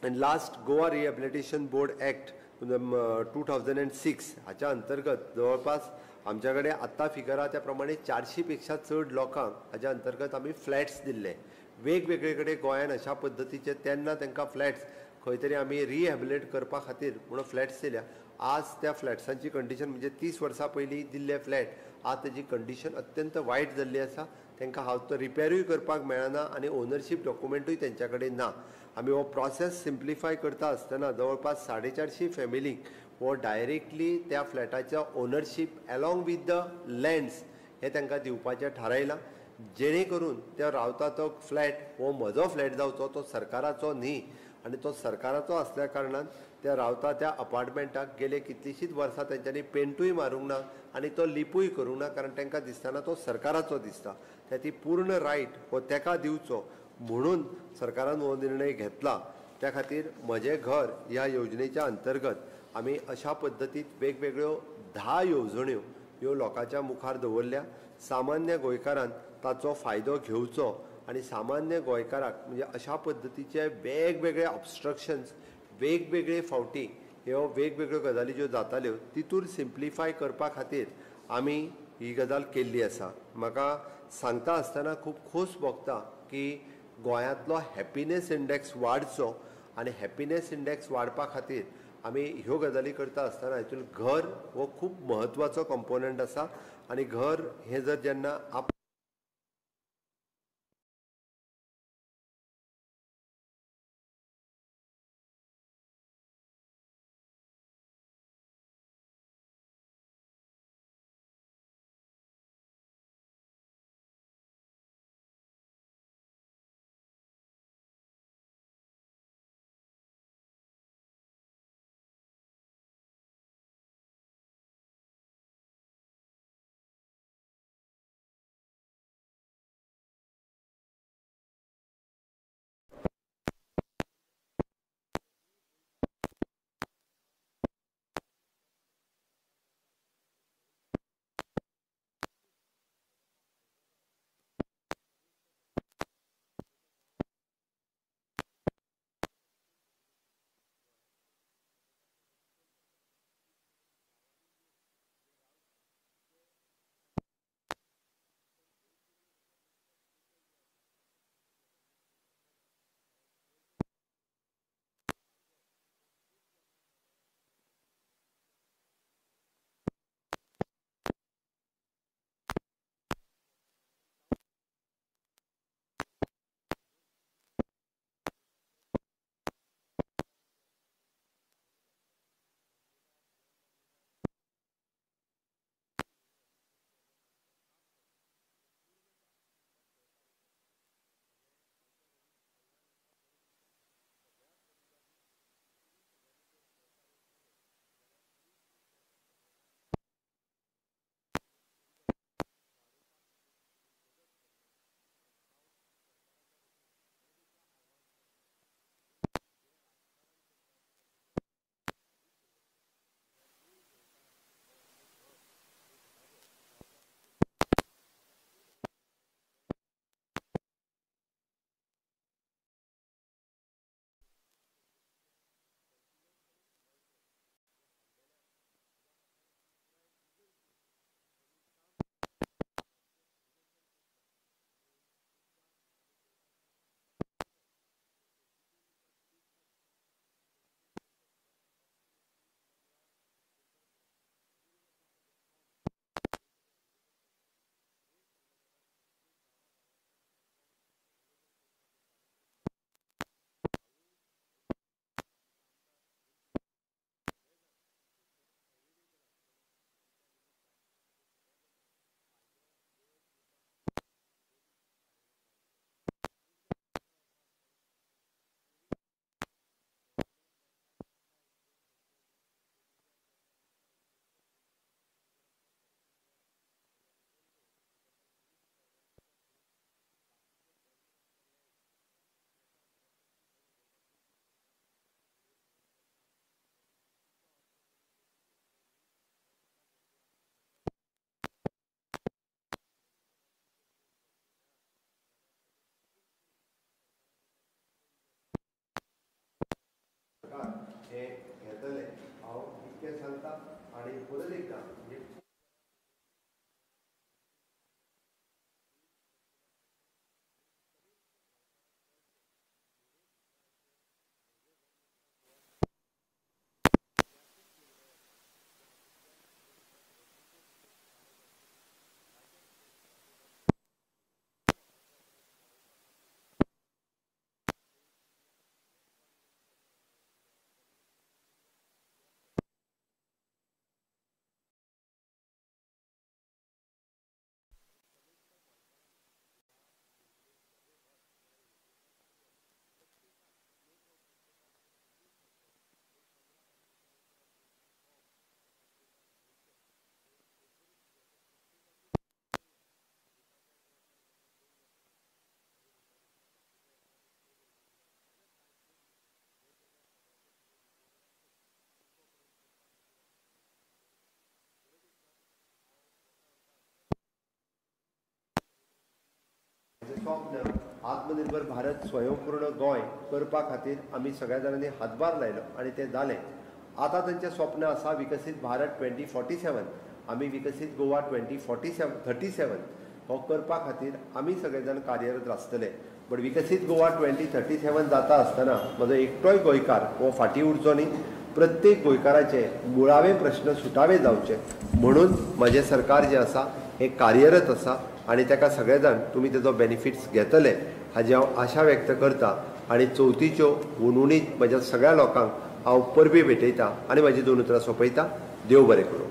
And last, Goa rehabilitation board act 2006 हाच्या अंतर्गत जवळपास आमच्या कडेन आत्तां फिगर आहा त्या प्रमाणे 400 पेक्षा चड लोकांक हाज्या अंतर्गत आमी फ्लॅट्स दिल्ले वेगवेगळे कडेन गोंयान. अशा पद्दतीचे तेन्ना तांकां फ्लॅट्स खंय तरी आमी रिहॅबिलिटेट करपा खातीर म्हणून फ्लॅट्स दिल्या. आज त्या फ्लॅट्सांची कंडिशन म्हणजे 30 वर्सां पयलीं दिल्ले फ्लॅट आज तेजी कंडिशन अत्यंत वायट जाल्ली आसा. तांकां हांव तो रिपेरूय करपाक मेळना आनी ओनरशीप डॉक्युमेंटूय तेंच्या कडेन ना. आमी हो प्रोसेस सिम्प्लिफाय करता आसतना जवळपास 450 फॅमिलींक हो डायरेक्टली त्या फ्लॅटाच्या ownership along with the lands हें तांकां दिवपाचें थारायलां, जेणे करून त्या रावता तो फ्लॅट हो म्हजो फ्लॅट जावचो, तो सरकाराचो न्ही. आनी तो सरकाराचो आसल्या कारणान त्या रावता त्या अपार्टमेंटाक गेले कितलींशींच वर्सां तेंच्यांनी पेंटूय मारूंक ना आनी तो लिपूय करूंक ना, कारण तांकां दिसतना तो सरकाराचो दिसता. त्या ती पूर्ण रायट हो ताका दिवचो म्हणून सरकारान हो निर्णय घेतला. त्या खातीर म्हजें घर ह्या योजनेच्या अंतर्गत आमी अशा पद्दतीत वेगवेगळ्यो 10 येवजण्यो ह्यो लोकांच्या मुखार दवरल्या. सामान्य गोंयकारान ताचो फायदो घेवचो आनी सामान्य गोंयकाराक म्हणजे अशा पद्दतीचे वेगवेगळे ऑब्स्ट्रक्शन्स वेगवेगळे फावटी ह्यो वेगवेगळ्यो गजाली ज्यो जाताल्यो तितूर सिम्प्लिफाय करपा खातीर आमी ही गजाल केल्ली आसा. म्हाका सांगता आसतना खूब खोस भोगता की गोंयांतलो हॅपिनेस इंडेक्स वाडचो आनी हॅपिनेस इंडेक्स वाडपा खातीर आमी ह्यो गजाली करता आसतना हितून घर हो खूब म्हत्वाचो कंपोनंट आसा आनी घर हें जर जेन्ना आप हे घेतले. हांव इतकें सांगता आनी परत एकदां स्वप्न आत्मनिर्भर भारत स्वयंपूर्ण गोंय करपा खातीर आमी सगळ्या जाणांनी हातभार लायलो आनी तें जालें. आतां तांचें स्वप्न आसा विकसीत भारत 2047, आमी विकसीत गोवा 2047 हो करपा खातीर आमी सगळे जाण कार्यरत आसतले. बट विकसीत गोवा 2037 जाता आसतना म्हजो एकटोय गोंयकार हो फाटीं उरचो न्ही, प्रत्येक गोंयकाराचे मुळावे प्रश्न सुटावे जावचे म्हणून म्हजें सरकार जें आसा हें कार्यरत आसा आनी ताका सगळे जाण तुमी तेजो बेनिफिट्स घेतले हाजी हांव आशा व्यक्त करता. आनी चवथीच्यो हुनहुनीत म्हज्या सगळ्या लोकांक हांव परबी भेटयता आनी म्हाजी दोन उतरां सोंपयता. देव बरें करूं.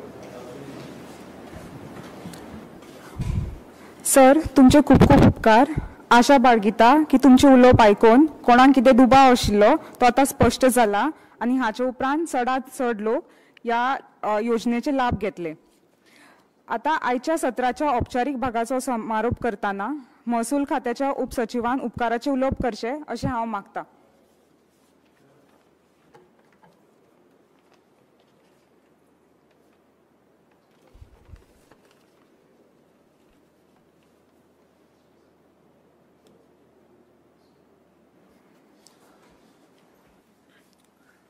सर, तुमचे खूब खूब उपकार. आशा बाळगिता की तुमचें उलोवप आयकून कोणाक कितें दुबाव आशिल्लो तो आतां स्पश्ट जाला आनी हाचे उपरांत चडांत चड लोक ह्या योजनेचे लाभ घेतले. आतां आयच्या सत्राच्या औपचारीक भागाचो समारोप करतना महसूल खात्याच्या उपसचिवान उपकाराचें उलोवप करचें अशें हांव मागता.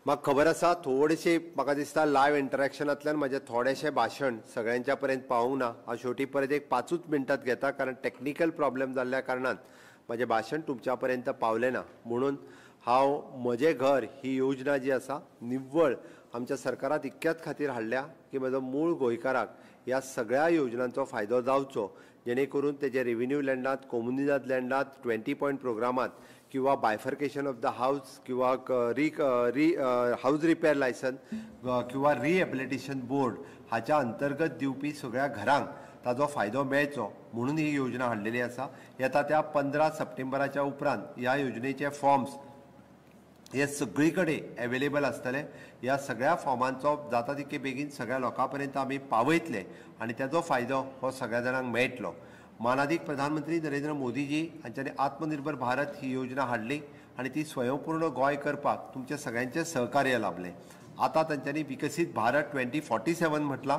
म्हाका खबर आसा थोडेशें म्हाका दिसता लायव्ह इंटरेक्शनांतल्यान म्हजें थोडेशें भाशण सगळ्यांच्या पर्यंत पावूंक ना. हांव शेवटी परत एक 5च मिनटांत घेता कारण टॅक्निकल प्रॉब्लेम जाल्ल्या कारणान म्हजें भाशण तुमच्या पर्यंत पावलें ना. म्हणून हांव म्हजें घर ही योजना जी आसा निव्वळ आमच्या सरकारात इतक्याच खातीर हाडल्या की म्हजो मूळ गोंयकाराक ह्या सगळ्या योजनांचो फायदो जावचो, जेणे करून तेजे रेव्हेन्यू लँडांत, कोमुनिदाद लँडांत, 20 पॉयंट प्रोग्रामांत किंवा बायफर्केशन ऑफ the house किंवा री हावज रिपेर लायसन किंवा रिहेबिलिटेशन बोर्ड हाच्या अंतर्गत दिवपी सगळ्या घरांक ताजो फायदो मेळचो म्हणून ही योजना हाडलेली आसा. येता त्या 15 सप्टेंबराच्या उपरांत ह्या योजनेचे फॉर्म्स हे सगळी कडेन एवेलेबल आसतले. ह्या सगळ्या फॉर्मांचो जाता तितके बेगीन सगळ्या लोकां पर्यंत आमी पावयतले आनी ताजो फायदो हो सगळ्या जाणांक मेळटलो. मानादीक प्रधानमंत्री नरेंद्र मोदीजी हांच्यांनी आत्मनिर्भर भारत ही योजना हाडली आनी ती स्वयंपूर्ण गोंय करपाक तुमचें सगळ्यांचें सहकार्य लाभलें. आतां तांच्यांनी विकसीत भारत 2047 म्हटलां,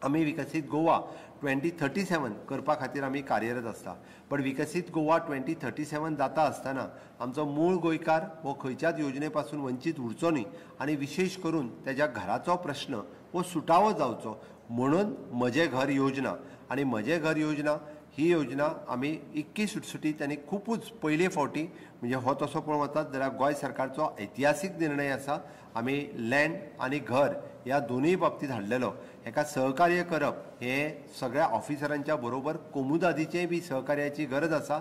आमी विकसीत गोवा 2037 करपा खातीर आमी कार्यरत आसता. पण विकसीत गोवा 2037 जाता आसतना आमचो मूळ गोंयकार हो खंयच्याच योजने पासून वंचीत उरचो न्ही आनी विशेश करून तेज्या घराचो प्रश्न हो सुटावो जावचो म्हणून म्हजें घर योजना आनी म्हजें घर योजना ही योजना आमी इतकी सुटसुटीत आनी खुबूच पयले फावटी म्हणजे हो तसो पळोवंक वतात जाल्यार गोंय सरकारचो ऐतिहासीक निर्णय आसा. आमी लँड आनी घर ह्या दोनूय बाबतींत हाडलेलो. हेका सहकार्य करप हें सगळ्या ऑफिसरांच्या बरोबर कोमुदादीचें बी सहकार्याची गरज आसा.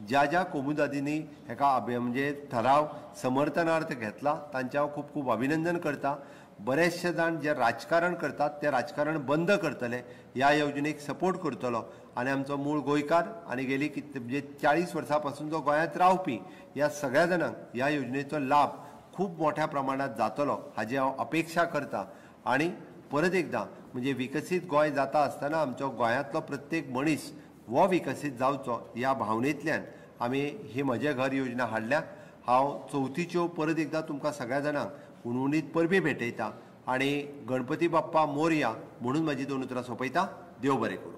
ज्या ज्या कोमुदादींनी हेका म्हणजे ठराव समर्थनार्थ घेतला तांचें हांव खूब खूब अभिनंदन करता. बरेचशे जाण जे राजकारण करतात ते राजकारण बंद करतले, ह्या योजनेक सपोर्ट करतलो आनी आमचो मूळ गोंयकार आनी गेली कितले म्हणजे 40 वर्सां पासून जो गोंयांत रावपी ह्या सगळ्या जाणांक ह्या योजनेचो लाभ खूब मोठ्या प्रमाणात जातलो हाजी हांव अपेक्षा करता. आनी परत एकदां म्हणजे विकसीत गोंय जाता आसतना आमचो गोंयांतलो प्रत्येक मनीस हो विकसीत जावचो ह्या भावनेंतल्यान आमी ही म्हजें घर योजना हाडल्या. हांव चवथीच्यो परत एकदां तुमकां सगळ्या जाणांक हुनहुनीत परबी भेटयता आनी गणपती बाप्पा मोरया म्हणून म्हाजी दोन उतरां सोंपयता. देव बरें करूं.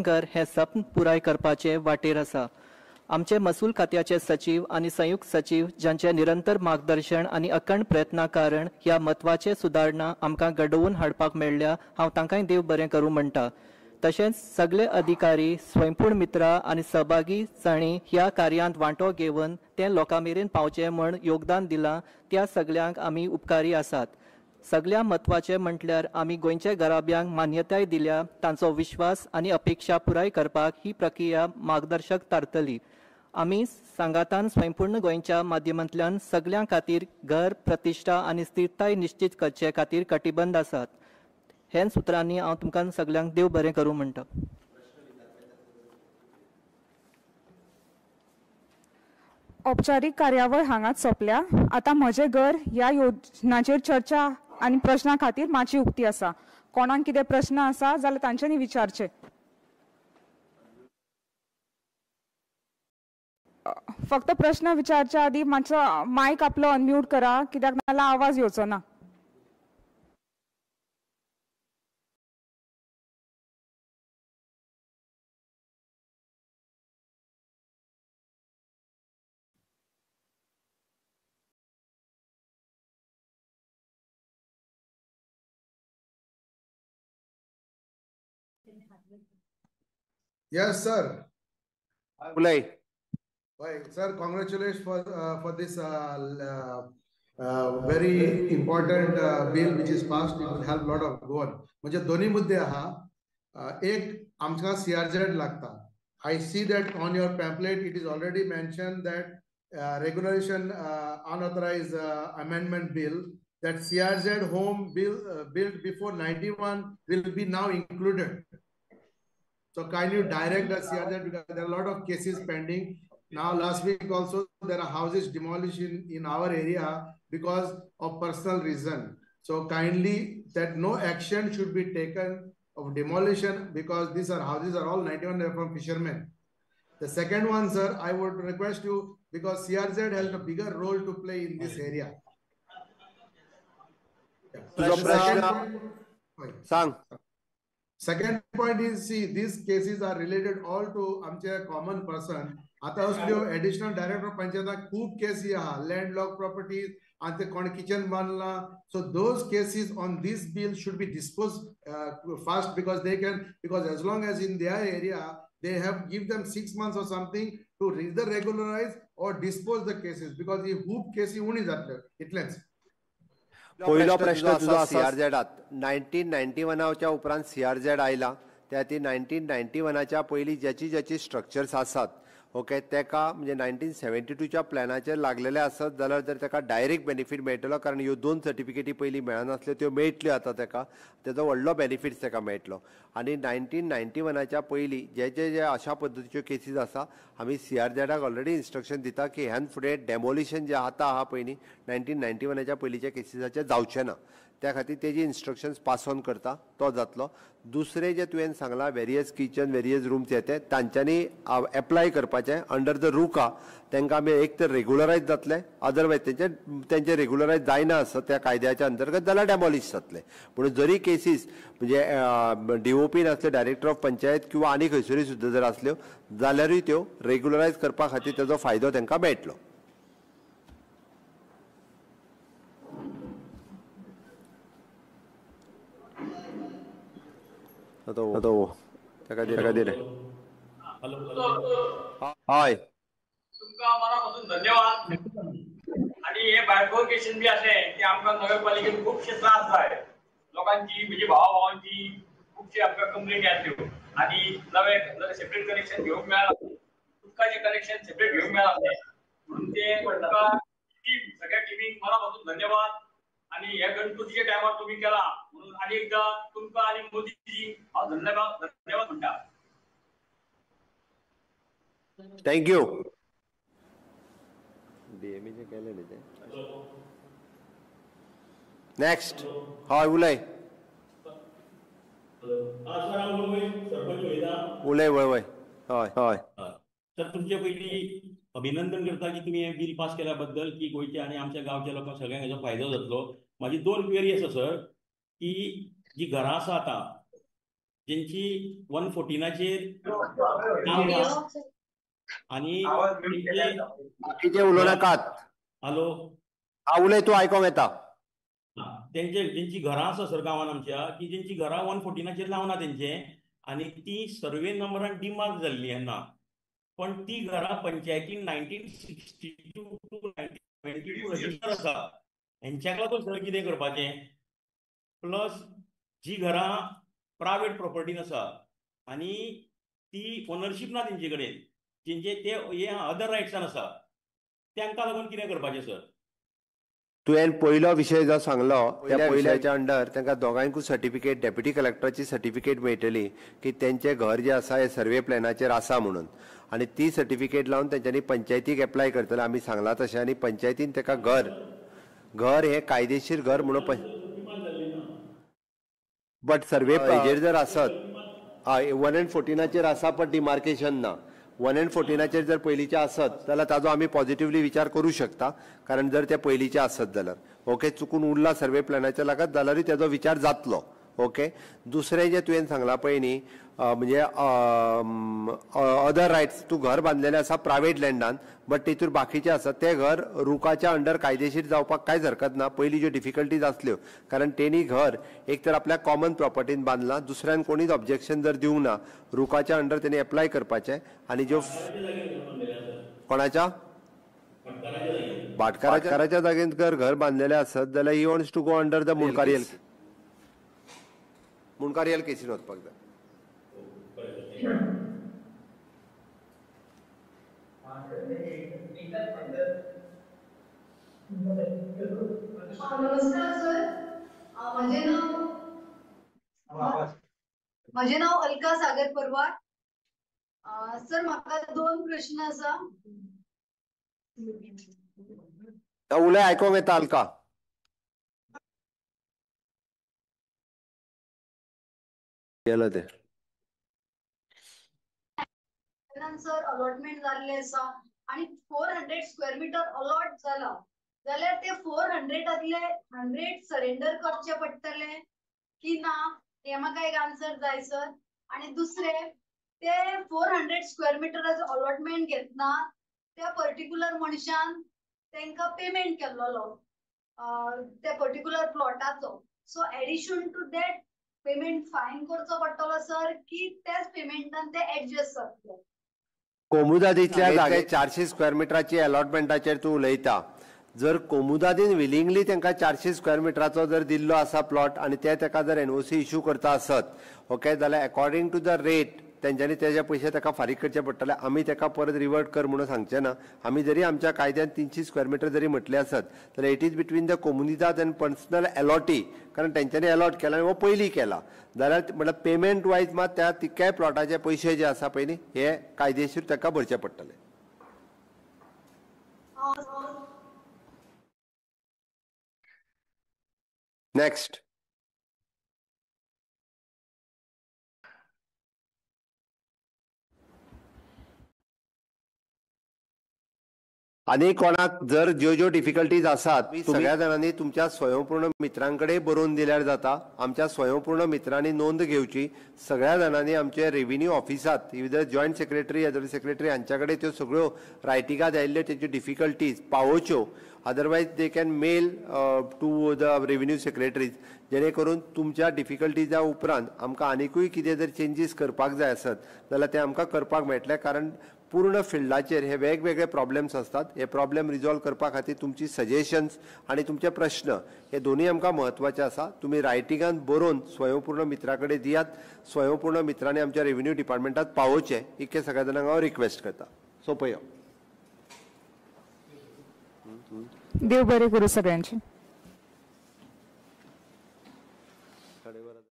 घर हें सप्न पुराय करपाचे वाटेर आसा. आमचे महसूल खात्याचे सचीव आनी संयुक्त सचीव जांचे निरंतर मार्गदर्शन आनी अखंड प्रयत्ना कारण ह्या म्हत्वाचे सुदारणा आमकां घडोवन हाडपाक मेळ्ळ्या, हांव तांकांय देव बरें करूं म्हणटा. तशेंच सगळे अधिकारी, स्वयंपूर्ण मित्रा आनी सहभागी जांणी ह्या कार्यांत वांटो घेवन तें लोकां मेरेन पावचें म्हण योगदान दिलां त्या सगळ्यांक आमी उपकारी आसात. सगळ्या म्हत्वाचें म्हटल्यार आमी गोंयच्या घराब्यांक मान्यताय दिल्या तांचो विश्वास आनी अपेक्षा पुराय करपाक ही प्रक्रिया मार्गदर्शक थारतली. आमी सांगातान स्वयंपूर्ण गोंयच्या माध्यमांतल्यान सगळ्यां खातीर घर, प्रतिश्ठा आनी स्थिरताय निश्चीत करचे खातीर कटिबंध आसात. हेच उतरांनी हांव तुमकां सगळ्यांक देव बरें करूं म्हणटा. औपचारीक कार्यावळ हांगाच सोंपल्या. आतां म्हजें घर ह्या योजनाचेर चर्चा आनी प्रश्ना खातीर माची उक्ती आसा. कोणाक कितें प्रश्न आसा जाल्यार तांच्यांनी विचारचे. फक्त प्रश्न विचारच्या आदी मातसो मायक आपलो अनम्यूट करा, कित्याक नाल्यार आवाज येवचो ना. Yes, sir. Ulay. Sir, congratulations for this very important bill which is passed. It will help lot of Goan. म्हणजे दोन्ही मुद्दे आहा. एक आमकां CRZ लागता. I see that on your pamphlet it is already mentioned that regulation unauthorized amendment bill, that CRZ home bill built before 91 will be now included. So can you direct the CRZ, because there are a lot of cases pending. Now last week also there are houses demolished in our area because of personal reason. So kindly that no action should be taken of demolition, because these are houses are all 91 from fishermen. The second one, sir, I would request you, because CRZ has a bigger role to play in this area. Sang. Second point is, see, these cases are related all to आमचे common person. आता असल्यो additional director पंचायताक खूब केसी आहा, landlocked properties, आनी ते कोण kitchen बांदला. So those cases on this bill should be disposed fast, because they can, because as long as in their area they have give them 6 months or something to either regularize or dispose the cases, because ही खूब केसी उणी जातल्यो. इतलेंच. पयलो प्रश्न तुजो आसा सीआरझेडात 1991च्या उपरांत सीआरझेड आयला, त्या खातीर 1991च्या पयलीं ज्याची ज्याची स्ट्रक्चर्स आसात, ओके, तेका म्हणजे 1972च्या प्लॅनाचेर लागलेले आसत जाल्यार जर तेका डायरेक्ट बेनिफीट मेळटलो, कारण ह्यो दोन सर्टिफिकेटी पयलीं मेळनासल्यो त्यो मेळटल्यो आतां तेका, तेजो व्हडलो बेनिफीट तेका मेळटलो. आनी 1991च्या पयलीं जे जे जे अशा पद्दतीच्यो केसीस आसा, आमी सीआरझेडाक ऑलरेडी इन्स्ट्रक्शन दिता की ह्यान फुडें डेमोलिशन जें आतां आहा पयलीं 1991च्या पयलींच्या केसीसाचें जावचें ना, त्या खातीर तेजी इन्स्ट्रक्शन्स पास ऑन करता तो जातलो. दुसरें जें तुवें सांगलां वेरियस किचन वेरियस रूम्स येते तांच्यांनी एप्लाय करपाचें अंडर the रुका, तांकां आमी एक तर रेगुलरायज जातलें, अदरवायज तेंचे रेगुलरायज जायना आसत त्या कायद्याच्या अंतर्गत जाल्यार डेमोलिश जातलें. म्हणून जरी केसीस म्हणजे डीओपी नासल्यो, डायरेक्टर ऑफ पंचायत किंवा आनी खंयसरूय सुद्दां जर आसल्यो जाल्यारूय त्यो रेगुलरायज करपा खातीर तेजो फायदो तांकां मेळटलो. हय, तुमकां मना पासून धन्यवाद. आनी हे बायफर्केशन बी आसलें की आमकां नगरपालिकेन खुबशे त्रास जाय लोकांची, म्हणजे भावा भावांची खुबशे आमकां कंप्लेनी आसल्यो आनी नवे सेपरेट कनेक्शन घेवंक मेळना, उदकाचें कनेक्शन सेपरेट घेवंक मेळना, म्हणून ते तुमकां टीम सगळ्या टिमीक मना पासून धन्यवाद. आनी हे गणपतीच्या टायमार तुमी केला म्हणून आनी एकदां तुमकां आनी मोदीजी हांव धन्यवाद धन्यवाद म्हणटा. Thank you. डीएमएचें केलें न्ही तें. नेक्स्ट. हय, उलय उलय. वय वय. हय हय. सर, तुमचे पयलीं अभिनंदन करता की तुमी हें बील पास केल्या बद्दल, की गोंयच्या आनी आमच्या गांवच्या लोकांक सगळ्यांक हेजो फायदो जातलो. म्हाजी दोन क्वेरी आसा सर, की जी घरां आसा आतां जेंची 114चेर नांव ना आनी बाकीचे उलोवं नाकात. हॅलो, हा उलय तूं, आयकोंक येता. तेंचे जेंची घरां आसा सर गांवान आमच्या की जेंची घरां 114चेर नांव ना तेंचें आनी ती सर्वे नंबरान डिमार्क जाल्ली ना, पण ती घरां पंचायतीन 1962 to 1972 register आसा. हेंच्याक लागून सर कितें करपाचें? प्लस जी घरां प्रायवेट प्रॉपर्टीन आसा आनी ती ओनरशीप ना तेंचे कडेन, जेंचे ते हे अदर रायट्सान आसा, तांकां लागून कितें करपाचें सर? तुवें पयलो विशय जो सांगलो त्या विशयाच्या अंडर तांकां दोगांयकूय सर्टिफिकेट, डेप्युटी कलेक्टराची सर्टिफिकेट मेळटली की तेंचें घर जें आसा हें सर्वे प्लॅनाचेर आसा म्हणून, आनी ती सर्टिफिकेट लावन तेंच्यांनी पंचायतीक एप्लाय करतले आमी सांगलां तशें, आनी पंचायतीन ताका घर घर हें कायदेशीर घर म्हणून बट सर्वे हेजेर जर आसत हय 1 and 14चेर आसा पण डिमार्केशन ना, 1 and 14चेर जर पयलींचे आसत जाल्यार ताजो आमी पॉझिटिवली विचार करूं शकता, कारण जर ते पयलींचे आसत जाल्यार ओके, चुकून उरला सर्वे प्लॅनाच्या लागत जाल्यारूय ताजो विचार जातलो. ओके, दुसरें जें तुवें सांगलां पळय न्ही, म्हणजे अदर रायट्स, तूं घर बांदलेलें आसा प्रायवेट लँडान बट तेतूर बाकीचें आसा तें घर रुखाच्या अंडर कायदेशीर जावपाक कांयच हरकत ना. पयलीं ज्यो डिफिकल्टीज आसल्यो कारण तेणी घर एक तर आपल्या कॉमन प्रॉपर्टीन बांदलां, दुसऱ्यान कोणीच ऑब्जेक्शन जर दिवंक ना रुखाच्या अंडर तेणी एप्लाय करपाचें. आनी ज्यो कोणाच्या भाटकाराच्या जागेन जर घर बांदलेलें आसत जाल्यार he wants to go under the Mundkarial, Mundkarial casein वचपाक जाय. नमस्कार सर, म्हजें नांव अलका सागर परवार. सर म्हाका 2 प्रश्न आसा. उलय, आयकोंक येता अलका. गेलो ते सर अलॉटमेंट जाल्लें आसा आनी 400 स्क्वेअर मिटर अलॉट जाला जाल्यार ते 400तांतले 100 सरेंडर करचे पडटले की ना, हे म्हाका एक आन्सर जाय सर. आनी दुसरें, ते 400 स्क्वेअर मिटराचो अलॉटमेंट घेतना त्या पर्टिक्युलर मनशान तांकां पेमेंट केल्लो त्या particular प्लॉटाचो, so addition to that payment fine करचो पडटलो सर की त्याच पेमेंटान ते एडजस्ट जातले? कोमुदादीतल्या जागे 400 स्क्वेअर मिटराची अलॉटमेंटाचेर तूं उलयता, जर कोमुदादीन विलिंगली तांकां 400 स्क्वेअर मिटराचो जर दिल्लो आसा प्लॉट आनी ते ताका जर एनओसी इशू करता आसत ओके, जाल्यार अकॉर्डिंग टू the rate तेंच्यांनी तेजे पयशे ताका फारीक करचे पडटले. आमी ताका परत रिवर्ट कर म्हणून सांगचे ना. आमी जरी आमच्या कायद्यान 300 स्क्वेअर मिटर जरी म्हटलें आसत जाल्यार it is between the Comunidade and personal allottee, कारण तेंच्यांनी अलॉट केला आनी हो पयलीं केला जाल्यार म्हटल्यार पेमेंट वायज मात त्या तितक्याय प्लॉटाचे पयशे जे आसा पळय न्ही हे कायदेशीर ताका भरचे पडटले. नेक्स्ट, आनी कोणाक जर ज्यो ज्यो डिफिकल्टीज आसात सगळ्या जाणांनी तुमच्या स्वयंपूर्ण मित्रां कडेन बरोवन दिल्यार जाता. आमच्या स्वयंपूर्ण मित्रांनी नोंद घेवची, सगळ्या जाणांनी आमचे रेव्हेन्यू ऑफिसात इदर जॉयंट सेक्रेटरी अदर सेक्रेटरी हांच्या कडेन त्यो सगळ्यो रायटिंगां आयिल्ल्यो तेज्यो difficulties पावोवच्यो. Otherwise they can mail to the revenue secretaries, जेणे करून तुमच्या डिफिकल्टीजा उपरांत आमकां आनिकूय कितें जर चेंजीस करपाक जाय आसत जाल्यार तें आमकां करपाक मेळटलें. कारण पूर्ण फिल्डाचेर हे वेगवेगळे प्रॉब्लेम्स आसतात, हे प्रॉब्लेम रिजॉल्व करपा खातीर तुमची सजेशन्स आनी तुमचे प्रश्न हे दोनूय आमकां म्हत्वाचे आसा. तुमी रायटिंगान बरोवन स्वयंपूर्ण मित्रा कडेन दियात, स्वयंपूर्ण मित्रांनी आमच्या रेव्हेन्यू डिपार्टमेंटात पावोवचें इतकें सगळ्या जाणांक हांव रिक्वेस्ट करता. सोंपया. देव बरें करूं सगळ्यांचें.